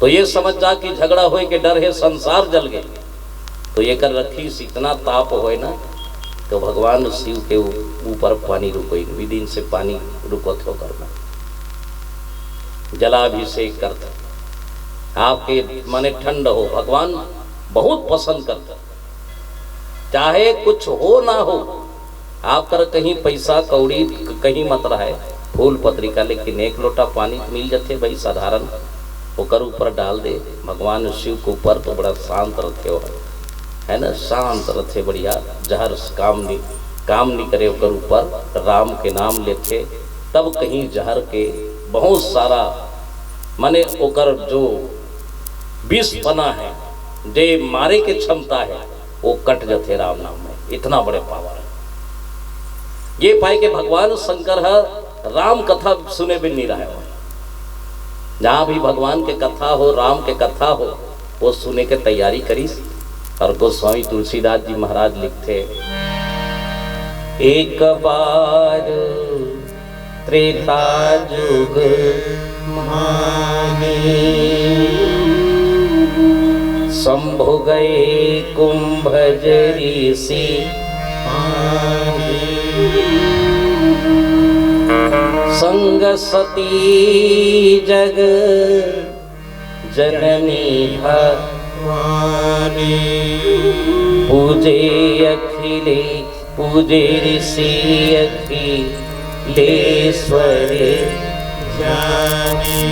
तो ये समझ जा कि झगड़ा होए के डर हे, संसार जल गए। तो एकर रखिस इतना ताप होए ना, तो भगवान शिव के ऊ-, ऊपर पानी रुकोई, विदिन से पानी रुकत हो करना, जलाभिषेक करता। आपके माने ठंड हो, भगवान बहुत पसंद करता। चाहे कुछ हो ना हो, आप कर कहीं पैसा कौड़ी क-, कहीं मत रहे, फूल पत्रिका, लेकिन एक लोटा पानी मिल जाथे भाई साधारण, ओकर ऊपर डाल दे भगवान शिव के ऊपर, तो बड़ा शांत रथे हो, है ना, शांत रथे, बढ़िया, जहर से काम नहीं, काम नहीं करे ओकर ऊपर, राम के नाम लेथे, तब कहीं जहर के बहुत सारा माने ओकर जो विष पना है, जे मारे के क्षमता है, वो कट जथे राम नाम में। इतना बड़े पावर है। ये पाए के भगवान शंकर ह राम कथा सुने बिन नहीं रहे हो। जहाँ भी भगवान के कथा हो, राम के कथा हो, वो सुने के तैयारी करिस। और गोस्वामी तुलसीदास जी महाराज लिखथे, एक बार त्रेता जुग माही, शंभु गए कुंभज ऋषि माही। संग सती जग जननी भवानी, पूजे अखिले पूजे ऋषि अखिलेश्वर जानी।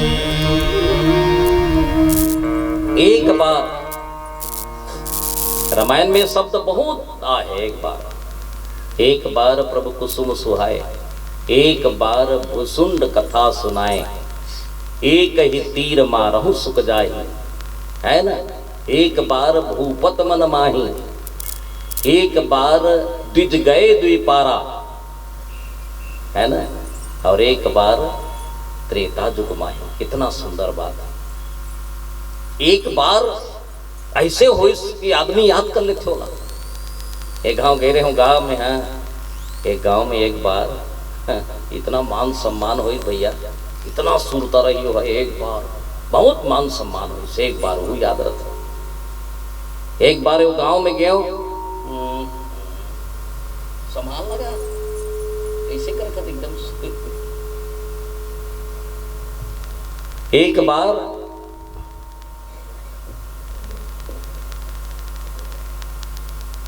एक बार, रामायण में शब्द बहुत आए, एक बार, एक बार प्रभु कुसुम सुहाए, एक बार भुसुंड कथा सुनाए, एक ही तीर मारहु सुख जाए, है ना? एक बार भूपत मन माही, एक बार द्विज गए द्विपारा, है ना? और एक बार त्रेता जुग माही। कितना सुंदर बात है। एक बार ऐसे होइस कि आदमी याद कर लेथे ओला। एक गांव गए रहे हूँ, गांव में, हाँ, एक गांव में एक बार इतना मान सम्मान होइस भैया, इतना सुरता रही हो, एक बार बहुत मान सम्मान होइस, एक बार वो याद रखो। एक बार वो गांव में गए हो, हम्म, संभाल लगा, कैसे कर कर एकदम। एक बार,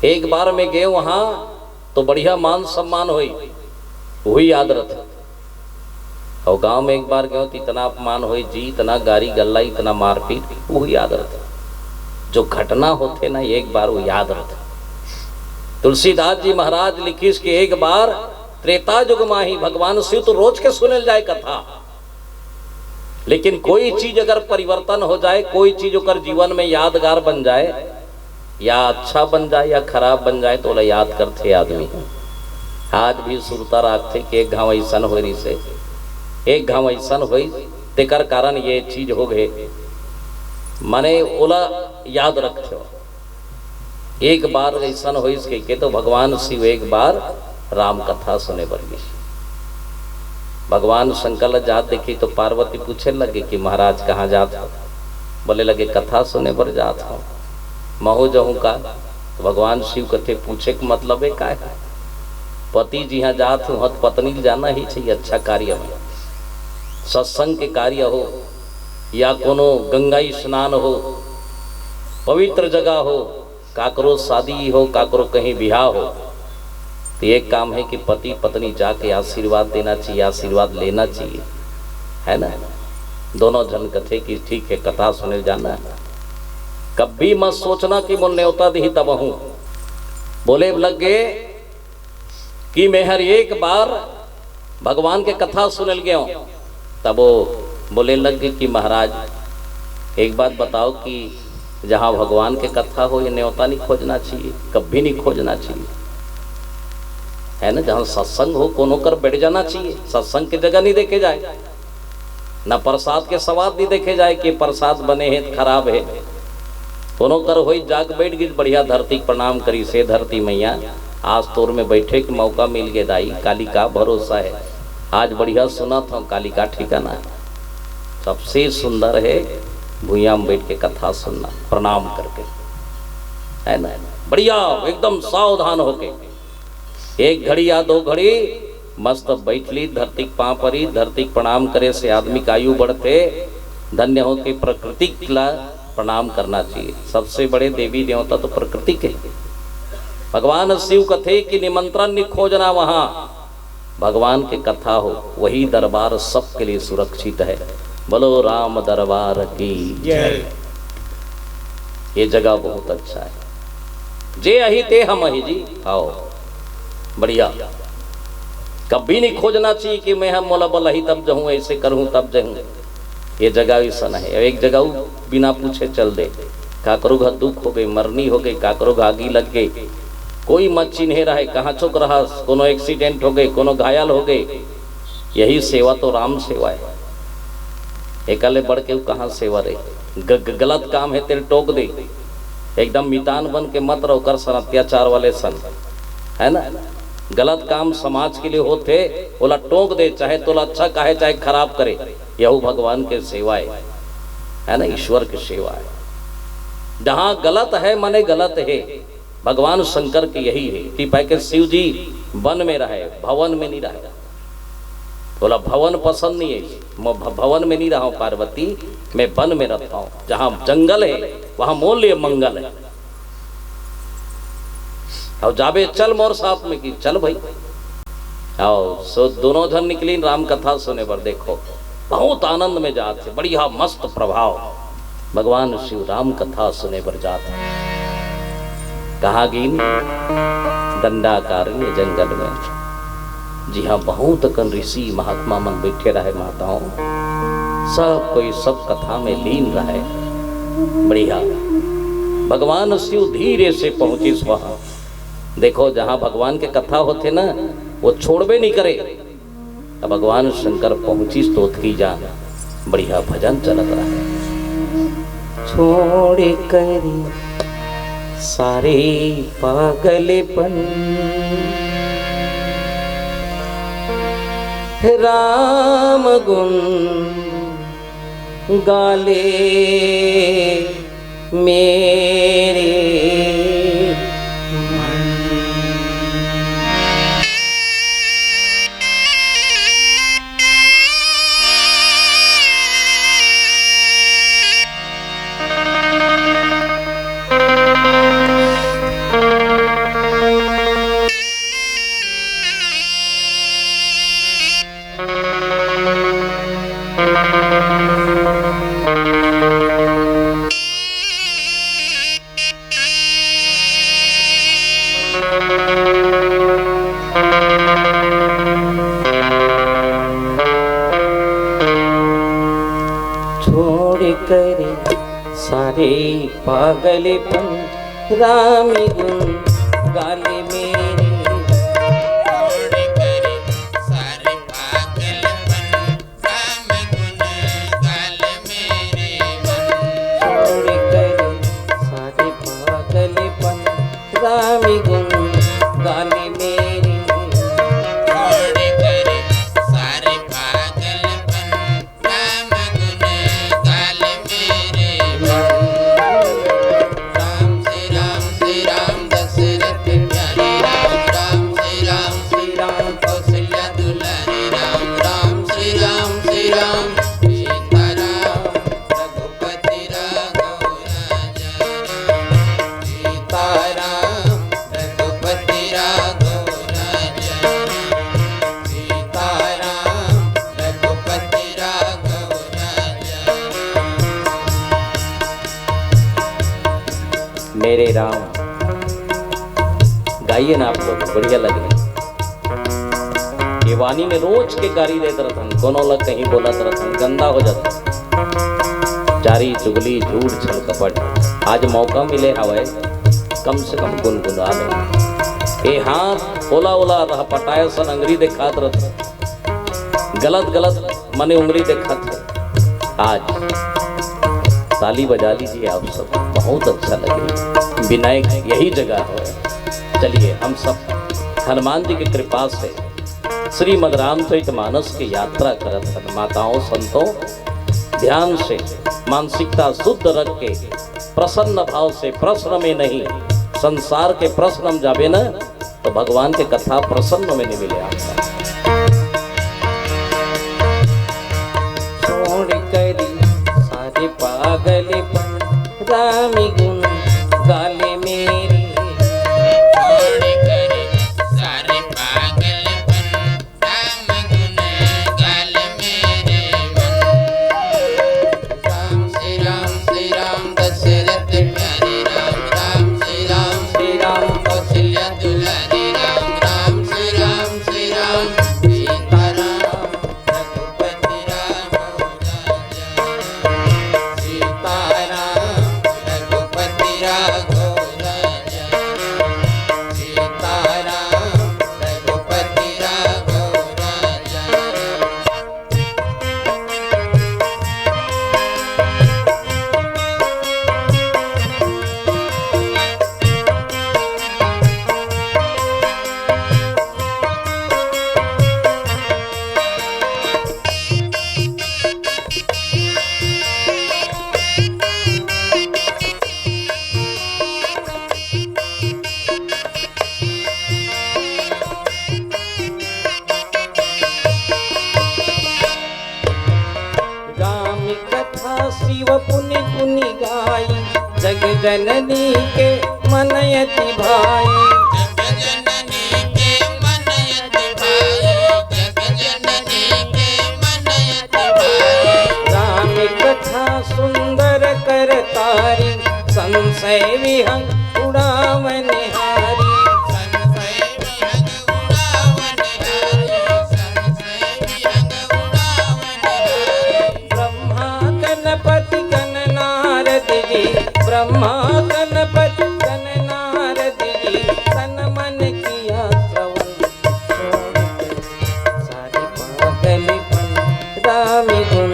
एक बार मैं गए वहां तो बढ़िया मान सम्मान होई, वही याद रखो। और गांव में एक बार गए तो इतना अपमान होई जी, इतना गारी गल्ला, इतना मारपीट, वही याद रखो। जो घटना होथे ना, एक बार वो याद रखो। तुलसीदास जी महाराज लिखिस कि एक बार त्रेता युग माही, भगवान शिव तो रोज के सुनल जाए कथा, लेकिन कोई चीज अगर परिवर्तन हो जाए, कोई चीज ओकर जीवन में यादगार बन जाए, या अच्छा बन जाए या खराब बन जाए, तो ओला याद करथे आदमी। आज भी सुरता राखथे कि एक घाव अइसन होय रिहिसे, एक घाव अइसन होइस, तेकर कारण ये चीज हो गए, माने ओला याद रखथे। एक बार अइसन होइस कहिके तो भगवान शिव एक बार राम कथा सुने बर गिस। भगवान शंकर ल जात देखिस तो पार्वती पूछे लगे कि महाराज कहाँ जात हो? बोले लगे कथा सुने बर जात हो, महू जाहूँ का? तो भगवान शिव कथे पूछे के मतलब है का है? पति जिहाँ जात हो, वहाँ तो पत्नी ल जाना ही चाहिए अच्छा कार्य में, सत्संग के कार्य हो या कोनो गंगा स्नान हो, पवित्र जगह हो, काकरो शादी हो, काकरो कहीं बिहाव हो, तो एक काम है कि पति पत्नी जाके आशीर्वाद देना चाहिए, आशीर्वाद लेना चाहिए, है ना? दोनों झन कथे कि ठीक है, कथा सुने जाना है, कभी मत सोचना कि मोर नेवता दिही तब हूँ। बोले लग गए कि मैं हर एक बार भगवान के कथा सुनल गयो, तब वो बोले लग गए कि महाराज, एक बात बताओ कि जहाँ भगवान के कथा हो, ये न्योता नहीं खोजना चाहिए, कभी नहीं खोजना चाहिए, है ना? जहाँ सत्संग हो, कोनो कर बैठ जाना चाहिए, सत्संग की जगह नहीं देखे जाए, ना प्रसाद के स्वाद नहीं देखे जाए कि प्रसाद बने हैं तो खराब है। कोनो कर होई जाग बैठ गिस, बढ़िया धरती के प्रणाम करिस, हे धरती मैया, आज तोर में बैठे के मौका मिल गए दाई, काली का भरोसा है, आज बढ़िया सुनत हूँ, काली का ठिकाना है। सबसे सुंदर है भुइयां में बैठ के कथा सुनना, प्रणाम करके, है ना? बढ़िया एकदम सावधान होके एक घड़ी या दो घड़ी मस्त बैठ ली, धरती के पाँव परी, धरती के प्रणाम करे से आदमी का आयु बढ़ते। धन्य हो के प्रकृति ला प्रणाम करना चाहिए। सबसे बड़े देवी देवता तो प्रकृति के हैं। भगवान शिव कथे कि निमंत्रण नहीं खोजना वहां, भगवान के कथा हो, वही दरबार सबके लिए सुरक्षित है। बोलो राम दरबार की जय। ये जगह बहुत अच्छा है। जे अही ते हम अही जी। आओ, बढ़िया। कभी नहीं खोजना चाहिए कि मैं हम मोला बलही तब जाऊं, ऐसे करूं तब जाऊं। ये जगह अइसन हे, एक जगह उ बिना पूछे चल दे, काकरो घर दुख हो गए, मरनी हो गई, काकरो घर आगी लग गई, कोई मत चिन्हे रहे, कहाँ चुक रहा, कोनो एक्सीडेंट हो गए, कोनो घायल हो गए, यही सेवा तो राम सेवा हे। एकर ले बढ़ के उ कहाँ सेवा रे? ग-, ग-, गलत काम हे तेल टोक दे, एकदम मितान बन के मत रहो, कर सन अत्याचार वाले सन, है ना? गलत काम समाज के लिए होथे, ओला टोक दे, चाहे तोला अच्छा कहे, चाहे खराब करे, यहू भगवान के सेवा हे, है ना? ईश्वर के सेवा हे। जहाँ गलत हे, मने गलत हे, भगवान शंकर के यही हे। ती पाए के शिव जी वन में रहे, भवन में नहीं रहे। बोला, "भवन पसंद नहीं हे, मैं भ-, भवन में नहीं रहा हूँ पार्वती, मैं वन में रहता हूँ, जहाँ जंगल हे, वहाँ मोर लिए मंगल हे।" अउ जाबे, "चल मोर साथ में," कि चल भाई। अउ सो दोनों झन निकलिन राम कथा सुने बर। देखो, बहुत आनंद में जात हे, बढ़िया मस्त प्रभाव। भगवान शिव राम कथा सुने बर जात हे। कहाँ गिन? दंडाकारण्य जंगल में, जिहाँ बहुत अकन ऋषि महात्मा मन बैठे रहे, माताओं, सब कोई सब कथा में लीन रहे। बढ़िया। भगवान शिव धीरे से पहुँचिस वहाँ। देखो, जहाँ भगवान के कथा होथे ना, वो छोड़बे नहीं करे। त भगवान शंकर पहुँचिस तो ओतकी जान बढ़िया भजन चलत रहे। छोड़ कर सारे पागलपन, राम गुण गाले मेरे मन। छोड़ कर सारे पागलपन, राम गुण गाले मेरे। छोड़ कर सारे पागलपन, राम गुण गाले मेरे मन। छोड़ कर सारे पागलपन, राम गुण गाले मेरे। छोड़ कर सारे पागलपन, राम गुण गाले मेरे मन। राम श्री राम श्री राम दशरथ प्यारे राम, राम श्री राम श्री राम कौशल्या दुलारे राम, राम श्री राम श्री राम सीताराम रघुपति राघव राजा राम, सीताराम रघुपति राघव राजा राम, सीताराम रघुपति राघव राजा राम। मेरे राम, गाइए ना आप लोग, बढ़िया लगे। ये वाणी में रोज के गारी देत रथन, कोनो ला कहीं बोलत रथन, गंदा हो जाता। जारी, चुगली, झूठ, छल, कपट। आज मौका मिले हवय, कम से कम गुनगुना ले। ये हाथ ओला ओला रह पटाए सन अंगरी देखात रथन, गलत गलत मने उंगली देखात हे। आज ताली बजा लीजिए आप सब, बहुत अच्छा लगे। विनायक यही जगह है। चलिए हम सब हनुमान जी की कृपा से श्रीमद् रामचरित मानस की यात्रा करत हन। माताओं संतों, ध्यान से मानसिकता शुद्ध रख के प्रसन्न भाव से, प्रश्न में नहीं, संसार के प्रश्न में जाबे ना, तो भगवान के कथा प्रसन्न में नहीं मिले आपका। छोड़ करी सारे पागलपन, राम गुण गाले मेरे। छोड़ करी सारे पागलपन, राम गुण गाले मेरे मन। राम श्री राम श्री राम दशरथ प्यारे राम, राम श्री राम श्री राम कौशल्या दुलारे राम, राम श्री राम श्री राम सीताराम रघुपति राघव राजा। जननी के मन अति भाई। जग जननी के मन अति भाई, जग जननी के मन अति भाई। राम कथा सुंदर करतारी, संशय विहग उड़ावनिहारी। संशय विहग उड़ावनिहारी, संशय विहग उड़ावनिहारी। ब्रह्मा गणपति गण नारद जी, ब्रह्मा गणपति गण नारद जी, तन मन किया श्रवण। छोड़ कर सारी पागलपन राम गुण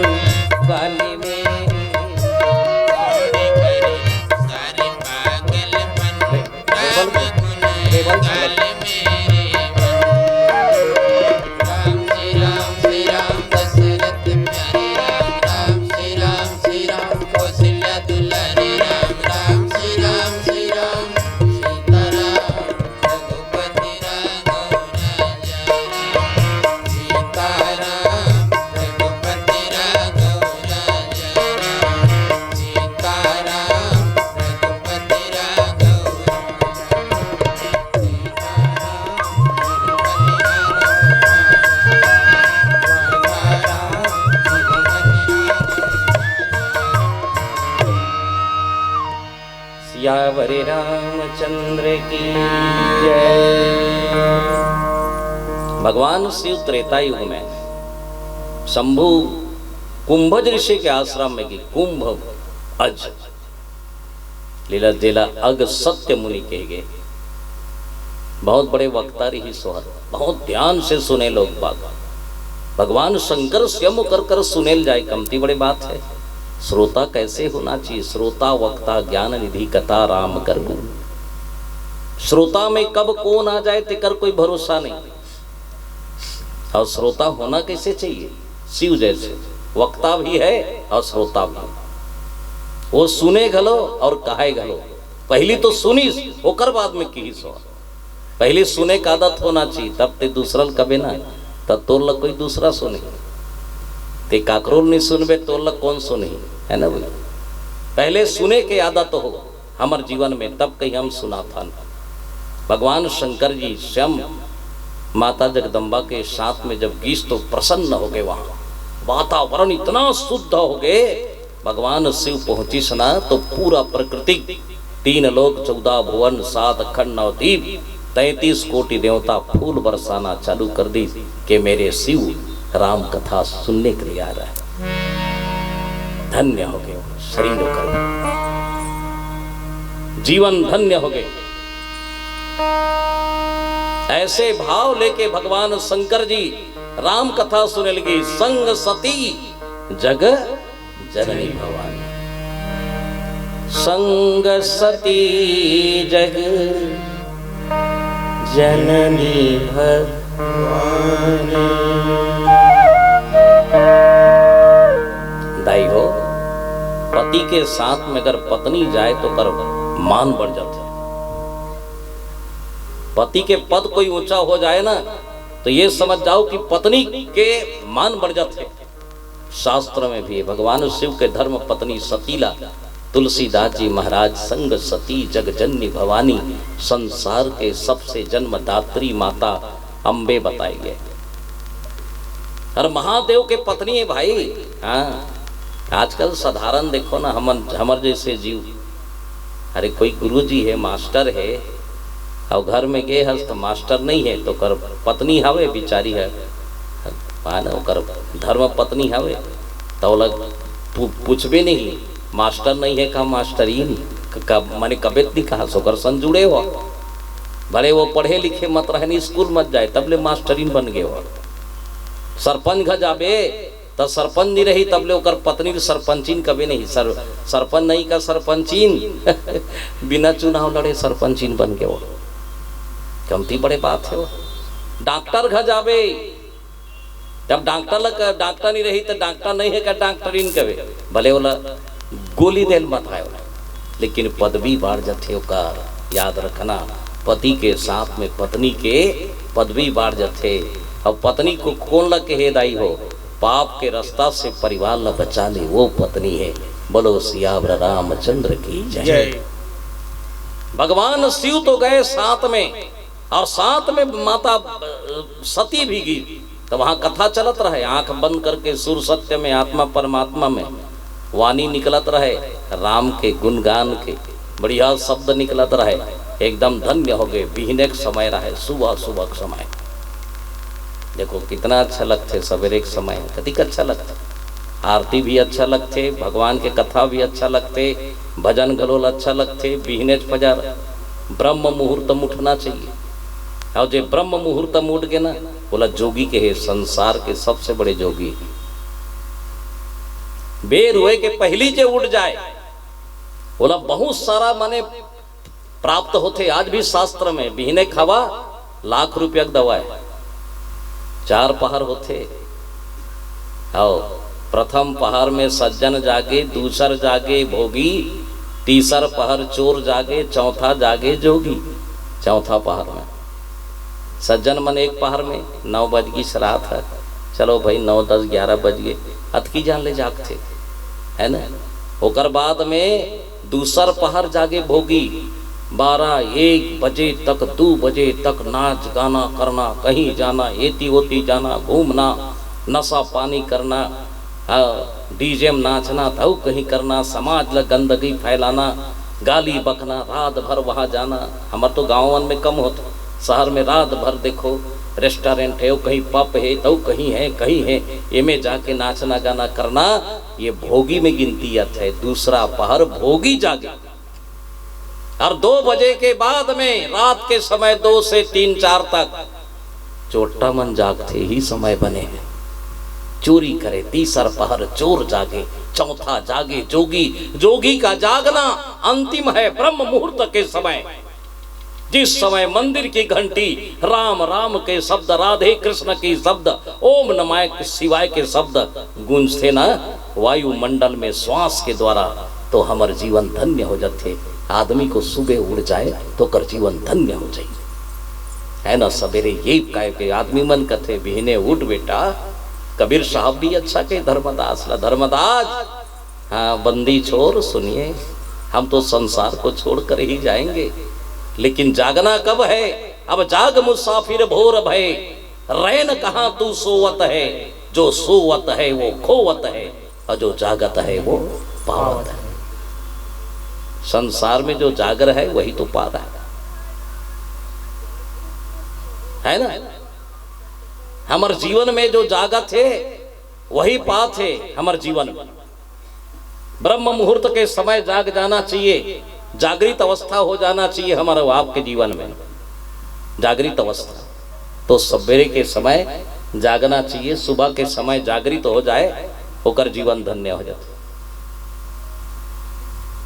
गाली मेरी। छोड़ कर सारे पागलपन राम गुण गाल मेरे मन। राम श्री राम श्री राम दशरथ प्यारे राम, राम श्री राम श्री राम कौशल्या दुलारे राम, राम श्री राम श्री राम सीताराम रघुपति राघव राजा राम। सीताराम रघुपति राघव राजा राम, सीताराम रघुपति राघव राजा राम। सियावर रामचंद्र की जय। भगवान शिव त्रेता युग में शंभु कुंभज ऋषि के आश्रम में गे, कुंभ अज लीला जेला अग सत्य मुनि कहे गे। बहुत बड़े वक्ता रहिस ओहर, बहुत ध्यान से सुने लोग बाग। भगवान शंकर स्वयं ओकर कर सुनेल जाए, कमती बड़े बात है। श्रोता कैसे होना चाहिए? श्रोता वक्ता ज्ञान निधि कथा राम कर गुण। श्रोता में कब कौन आ जाए तेकर कोई भरोसा नहीं। और श्रोता होना कैसे चाहिए? शिव जैसे वक्ता भी है और श्रोता भी। वो सुने घलो और कहे घलो। पहली तो सुनिस, ओकर बाद में किहिस हो। पहली सुने का आदत होना चाहिए, तब ते दूसरा ल कबे ना, तब तोर ल कोई दूसरा सुने। ते काकरो ल नहीं सुनबे, तोर ल कौन सुनही, है ना भाई? पहले सुने के आदत हो हमर जीवन में, तब कहीं हम सुनाथन। भगवान शंकर जी स्वयं माता जगदम्बा के साथ में जब गिस तो प्रसन्न हो गए, वहाँ वातावरण इतना शुद्ध हो गए। भगवान शिव पहुंचिस ना तो पूरा प्रकृति, तीन लोक चौदह भुवन सात खंड नव दीप, तैंतीस कोटि देवता फूल बरसाना चालू कर दी कि मेरे शिव राम कथा सुनने के लिए आ रहा है। धन्य हो गए, शरीर होकर जीवन धन्य हो गए। ऐसे भाव लेके भगवान शंकर जी राम कथा सुने लगी। संग सती जग जननी भवानी, संग सती जग जननी भवानी। दाई हो, पति के साथ में अगर पत्नी जाए तो कर मान बढ़ जाते। पति के पद कोई ऊंचा हो जाए ना, तो ये समझ जाओ कि पत्नी के मान बढ़ जाते। शास्त्र में भी भगवान शिव के धर्म पत्नी सती ला तुलसीदास जी महाराज संग सती जग जननी भवानी, संसार के सबसे जन्मदात्री माता अम्बे बताई गए। और महादेव के पत्नी है भाई। हाँ, आजकल साधारण देखो ना, हमन, हमर जैसे जीव, अरे कोई गुरु जी है, मास्टर है, और घर में गे हस तो मास्टर नहीं है, तो कर पत्नी हवे बिचारी है, माने ओकर धर्म पत्नी हवे, तो ओला पू-, पूछबे नहीं, मास्टर नहीं है का मास्टरीन, क-, का, माने कबे नहीं कहा, सोकर सन जुड़े हो। भले वो पढ़े लिखे मत रहनी, स्कूल मत जाए, तब ले मास्टरीन बन गए हो। सरपंच घर जाबे, त सरपंच नहीं रही, तब ले ओकर पत्नी भी सरपंचीन कबे नहीं, सर-, सरपंच नहीं का सरपंचीन। बिना चुनाव लड़े सरपंचीन बन गए हो। कमती बड़े बात है वो। डॉक्टर घर जाबे, जब डॉक्टर लग, डॉक्टर नहीं रही तो डॉक्टर नहीं है का डॉक्टरीन कबे, भले ओला गोली देल मत आए ओला, लेकिन पदवी बाढ़ जाथे ओकर। याद रखना, पति के साथ में पत्नी के पदवी बाढ़ जाथे। अब पत्नी को कौन ला कहे दाई हो, पाप के रास्ता से परिवार ला बचा ले, वो पत्नी है। बोलो सियावर रामचंद्र की जय। जय। भगवान शिव तो गए साथ में, और साथ में माता, अ, सती भी गई। तो वहां कथा चलत रहे, आंख बंद करके सुर सत्य में, आत्मा परमात्मा में वाणी निकलत रहे, राम के गुणगान के बढ़िया शब्द निकलत रहे। एकदम धन्य हो गए। बिहने के समय रहे, सुबह सुबह के समय। देखो कितना अच्छा लगथे सवेरे के समय, कतिक अच्छा लगथे। आरती भी अच्छा लगथे, भगवान के कथा भी अच्छा लगथे, भजन घलो अच्छा लगथे। बिहनेच फजर ब्रह्म मुहूर्त में उठना चाहिए। और जे ब्रह्म मुहूर्त में उठ गे ना, ओला जोगी कहे, संसार के सबसे बड़े जोगी। बेर होए के पहली जे उठ जाए, ओला बहुत सारा माने प्राप्त होथे। आज भी शास्त्र में बिहने खावा लाख रुपया के दवा है, चार पहर होथे। आओ, प्रथम पहर में सज्जन जागे, दूसर जागे भोगी, तीसर पहर चोर जागे, चौथा जागे जोगी। चौथा पहर में सज्जन मन एक पहर में, नौ बज गई, श्राद्ध है, चलो भाई, नौ, दस, ग्यारह बज गए, अतकी जान ले जागथे, है ना? ओकर बाद में दूसर पहर जागे भोगी, बारह, एक बजे तक, दू बजे तक नाच गाना करना, कहीं जाना, एती ओती जाना, घूमना, नशा पानी करना, हाँ, डीजे में नाचना, तऊ कहीं करना, समाज ला गंदगी फैलाना, गाली बकना, रात भर वहाँ जाना। हमर तो गाँवन में कम होत, शहर में रात भर देखो, रेस्टोरेंट है, वो कहीं पब है, तऊ कहीं है, कहीं है, एमे जाके नाचना गाना करना। ये भोगी में गिनती आथे। दूसरा पहर भोगी जागे, और दो बजे के बाद में, रात के समय दो से तीन, चार तक, चोट्टा मन जागथे, ही समय बने है चोरी करे। तीसर पहर चोर जागे, चौथा जागे जोगी। जोगी का जागना अंतिम है, ब्रह्म मुहूर्त के समय, जिस समय मंदिर की घंटी राम राम के शब्द, राधे कृष्ण की शब्द, ओम नमः शिवाय के शब्द गूंजथे ना, वायुमंडल में श्वास के द्वारा, तो हमर जीवन धन्य हो जाथे। आदमी को सुबह उड़ जाए तो ओकर जीवन धन्य हो जाए, है ना? सवेरे ये काय के आदमी मन कथे, "बिहने उठ बेटा।" कबीर साहब भी अच्छा के धर्मदास ला, "धर्मदास, हाँ, बंदी छोर, सुनिए, हम तो संसार को छोड़कर ही जाएंगे, लेकिन जागना कब है? अब जाग मुसाफिर भोर भय, रैन कहाँ तू सोवत है, जो सोवत है वो खोवत है, और जो जागत है वो पावत है।" संसार में जो जागर है वही तो पा रहा है, है ना? हमर जीवन में जो जागत है वही पात है हमर जीवन में। ब्रह्म मुहूर्त के समय जाग जाना चाहिए, जागृत अवस्था हो जाना चाहिए हमारे, आपके जीवन में जागृत अवस्था। तो सवेरे के समय जागना चाहिए, सुबह के समय जागृत हो जाए, ओकर जीवन धन्य हो जाथे।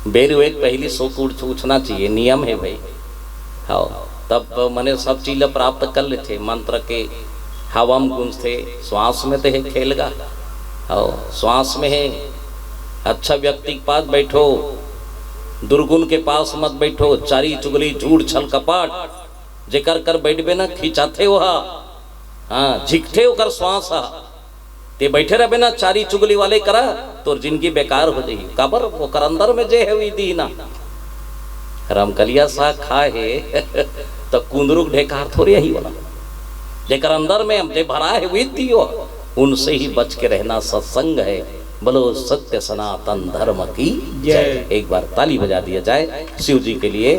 बेर एक पहली सो के उठ, उठना चाहिए, नियम है भाई। हाँ, तब मने सब चीज ला प्राप्त कर लेथे। मंत्र के हवा में गूंजथे, श्वास में तो है खेलगा। हाँ, श्वास में है। अच्छा व्यक्ति के पास बैठो, दुर्गुण के पास मत बैठो। चारी चुगली, झूठ, छल, कपट, जेकर कर बैठबे ना, खिंचाथे ओहा। हाँ, झिकथे ओकर श्वास हा। ते बैठे रहबे ना चारी चुगली वाले करा, तोर जिंदगी बेकार हो जाही। काबर? ओकर अंदर में जे है, वही दी ना। रमकलिया साग खाए हे, तो कुंदरू के ढेकार थोड़े ही वाला। जेकर अंदर में जे भरा है, वही दियो। उनसे ही बच के रहना सत्संग है। बोलो सत्य सनातन धर्म की जय। जय। एक बार ताली बजा दिया जाए शिव जी के लिए।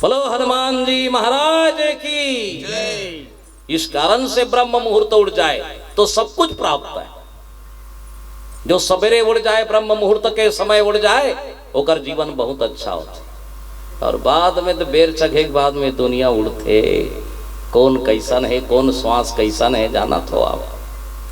बोलो हनुमान जी महाराज की। जय। इस कारण से ब्रह्म मुहूर्त उठ जाए तो सब कुछ प्राप्त है। जो सवेरे उठ जाए, ब्रह्म मुहूर्त के समय उठ जाए, ओकर जीवन बहुत अच्छा होता है। और बाद में तो बेर चघे के बाद में दुनिया उड़थे, कौन कैसन है, कौन श्वास कैसन है, जाना थो आप।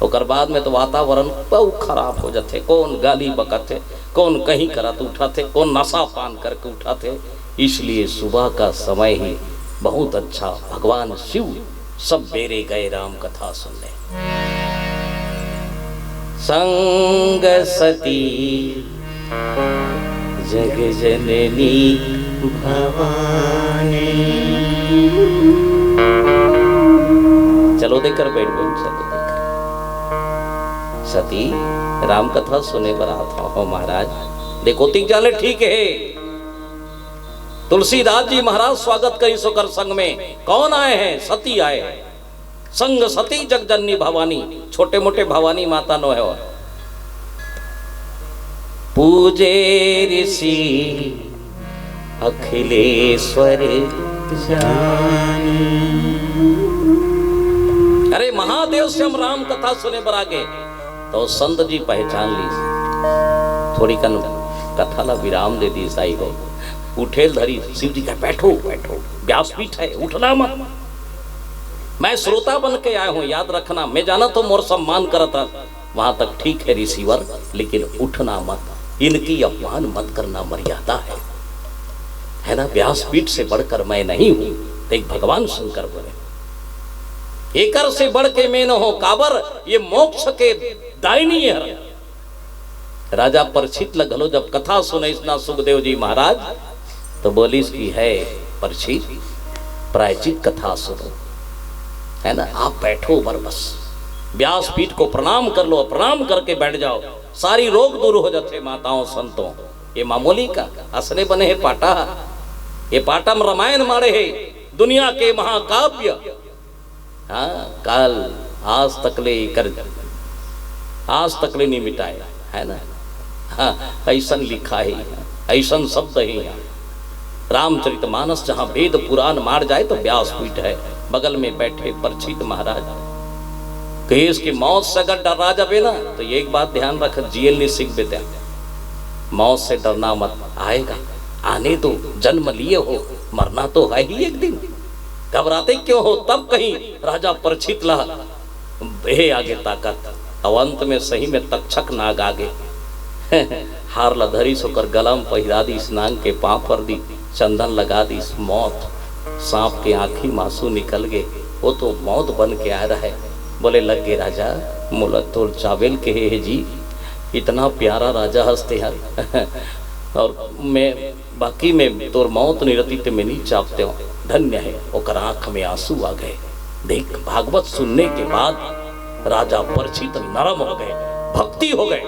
ओकर बाद में तो वातावरण बहुत खराब हो जाथे, कौन गाली बकत है, कौन कहीं करत उठत है, कौन नशा पान करके उठत है। इसलिए सुबह का समय ही बहुत अच्छा। भगवान शिव सब बेरे गए राम कथा सुनने। संग सती जग जननी भवानी। चलो देकर बैठ गए, चलो देकर। सती राम कथा सुने बर आत हो महाराज। देखो तीन जाने ठीक है, तुलसीदास जी महाराज स्वागत करिस ओकर संग में। कौन आए हैं? सती आए हैं। संग सती जगजननी भवानी, छोटे मोटे भवानी माता नो हे। पूजे ऋषि अखिलेश्वर जानी। अरे महादेव से हम राम कथा सुने बर आगे, तो संत जी पहचान ली, थोड़ी कन कथा ला विराम दे दी साई हो। उठेल धरी, शिव जी कहे, "बैठो, बैठो, व्यासपीठ है, उठना मत। मैं श्रोता बन के आया हूँ, याद रखना, मैं जाना तो मोर सम्मान करत हस, वहां तक ठीक है ऋषिवर, लेकिन उठना मत, इनकी अपमान मत करना, मर्यादा है, है ना, व्यासपीठ से बढ़कर मैं नहीं हूं।" देख भगवान शंकर बोले, "एकर से बढ़ के मैं न हो, काबर ये मोक्ष के दायनी हर।" राजा परीक्षित ल घलो जब कथा सुनइस ना सुखदेव जी महाराज, तो बोलिस कि, "है परीक्षित, प्रायश्चित कथा सुनो, है ना, आप बैठो बर बस, व्यासपीठ को प्रणाम कर लो, प्रणाम करके बैठ जाओ, सारी रोग दूर हो जाथे।" माताओं संतों, ये मामूली का असने बने हे पाटा, ये पाटम रामायण माड़े हे, दुनिया के महाकाव्य। हाँ, काल आज तक ले कर, आज तक ले नहीं मिटाया, है ना? हाँ, ऐसन लिखा है, ऐसन शब्द है यहाँ। रामचरितमानस जहाँ वेद पुराण मार जाए तो व्यासपीठ है, बगल में बैठे परीक्षित महाराज। कहिस कि मौत से अगर डरा जाबे ना, तो एक बात ध्यान रख, जियल नहीं सीख बेटा, मौत से डरना मत, आएगा, आने दो, जन्म लिए हो, मरना तो है ही एक दिन, घबराते क्यों हो? तब कहीं राजा परीक्षित ला हे आगे ताकत, अउ अंत में सही में तक्षक नाग आगे। हार ला धरिस, ओकर गला में पहिरा दिस, नांग के पांव पर दी, चंदन लगा दिस। मौत, सांप के आंखी में आंसू निकल गे, वो तो मौत बन के आए रहे। बोले, "लग गे राजा, मोला तोर चाबेल के हे, हे जी, इतना प्यारा राजा हस तेहर।" और मैं बाकी में तोर मौत नहीं रहती ते मैं नहीं चापते हो। धन्य है, ओकर आंख में आंसू आ गए। देख, भागवत सुनने के बाद राजा परीक्षित नरम हो गए, भक्ति हो गए।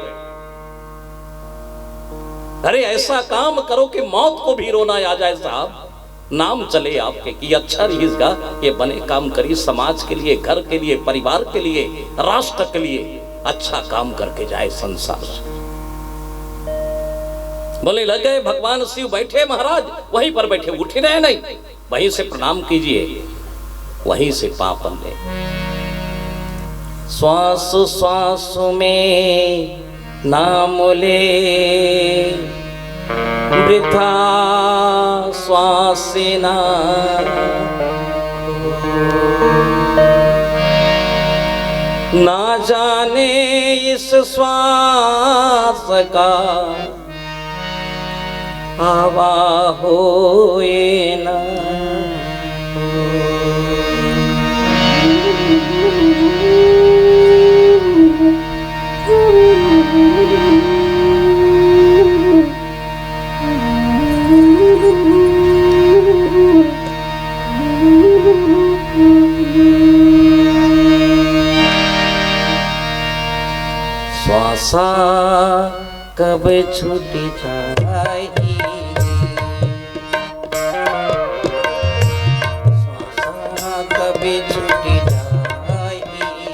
अरे, ऐसा काम करो कि मौत को भी रोना आ जाए साहब, नाम चले आपके कि अच्छा रहीस गा, ये बने काम करी समाज के लिए, घर के लिए, परिवार के लिए, राष्ट्र के लिए अच्छा काम करके जाए संसार से। बोले, लग गए भगवान शिव बैठे महाराज, वहीं पर बैठे, उठे रहे नहीं, वहीं से प्रणाम कीजिए, वहीं से पांव वंदे। श्वास श्वास में नाम ले, वृथा श्वास ना, ना जाने इस श्वास का आवा होए ना। श्वासा कब छूटी जाही रे? श्वासा कब छूटी जाही रे?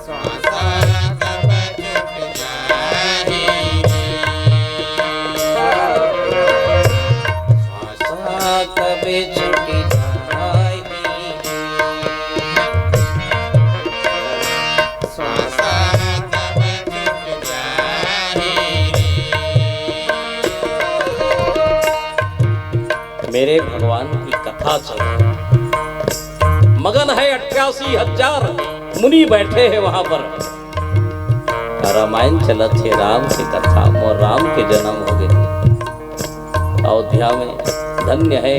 श्वासा कब छूटी जाही रे? श्वासा कब छूटी जाही रे? श्वासा कब छूटी जाही रे? मेरे भगवान की कथा चल रही। मगन है अट्ठासी हजार मुनि बैठे हैं वहां पर। रामायण चलत हे, राम के कथा, मोर राम के जन्म हो गए अयोध्या में। धन्य है,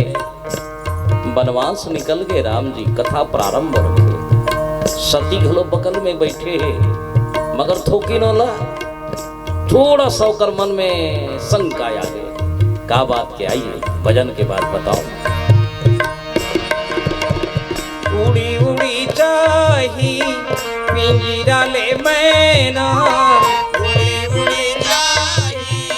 वनवास निकल गए राम जी, कथा प्रारंभ होथे। सती घलो बगल में बैठे हे, मगर थोकिन ओला थोड़ा सा ओकर मन में शंका आ गए। का बात के आई है? भजन के बाद बताओ। उड़ी उड़ी जाही पिंजरा ले मैना, उड़ी उड़ी जाही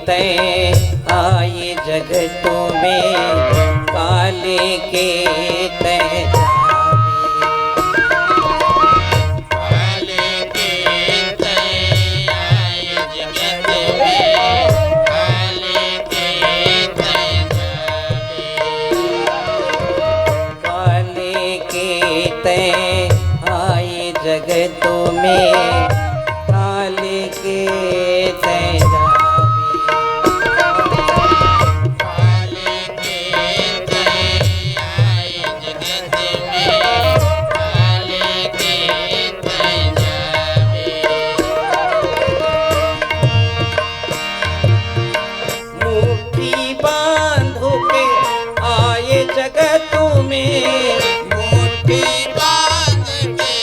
तैं आए जगत में, काले के तैं जाबे। काले के तैं आए जगत में, काले के तैं जाबे। काले के तैं आए जगत में, काले के तैं जाबे। काले के तैं आए जगत में, काले के तैं जाबे। मुट्ठी बांध के आए जगत में। मुट्ठी बांध के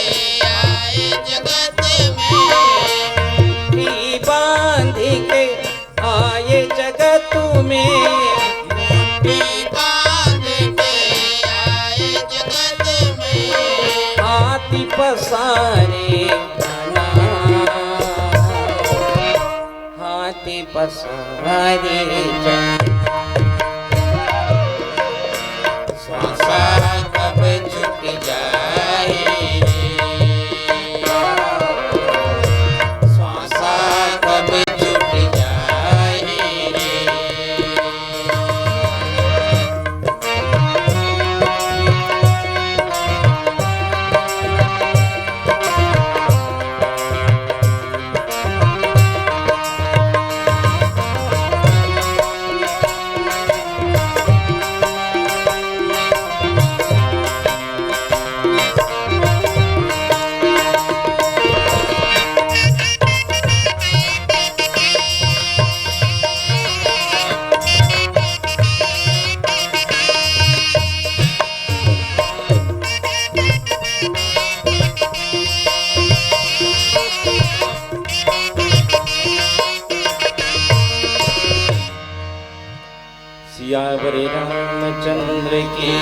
आए जगत में। मुट्ठी बांध के आए जगत में। मुट्ठी बांध के आए जगत में। हाथी पसारे जाना। हाथी पसारे जाना। श्वासा कब छूट जाए रे, श्वासा कब छूट जाए रे। सियावर रामचंद्र की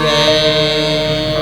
जय।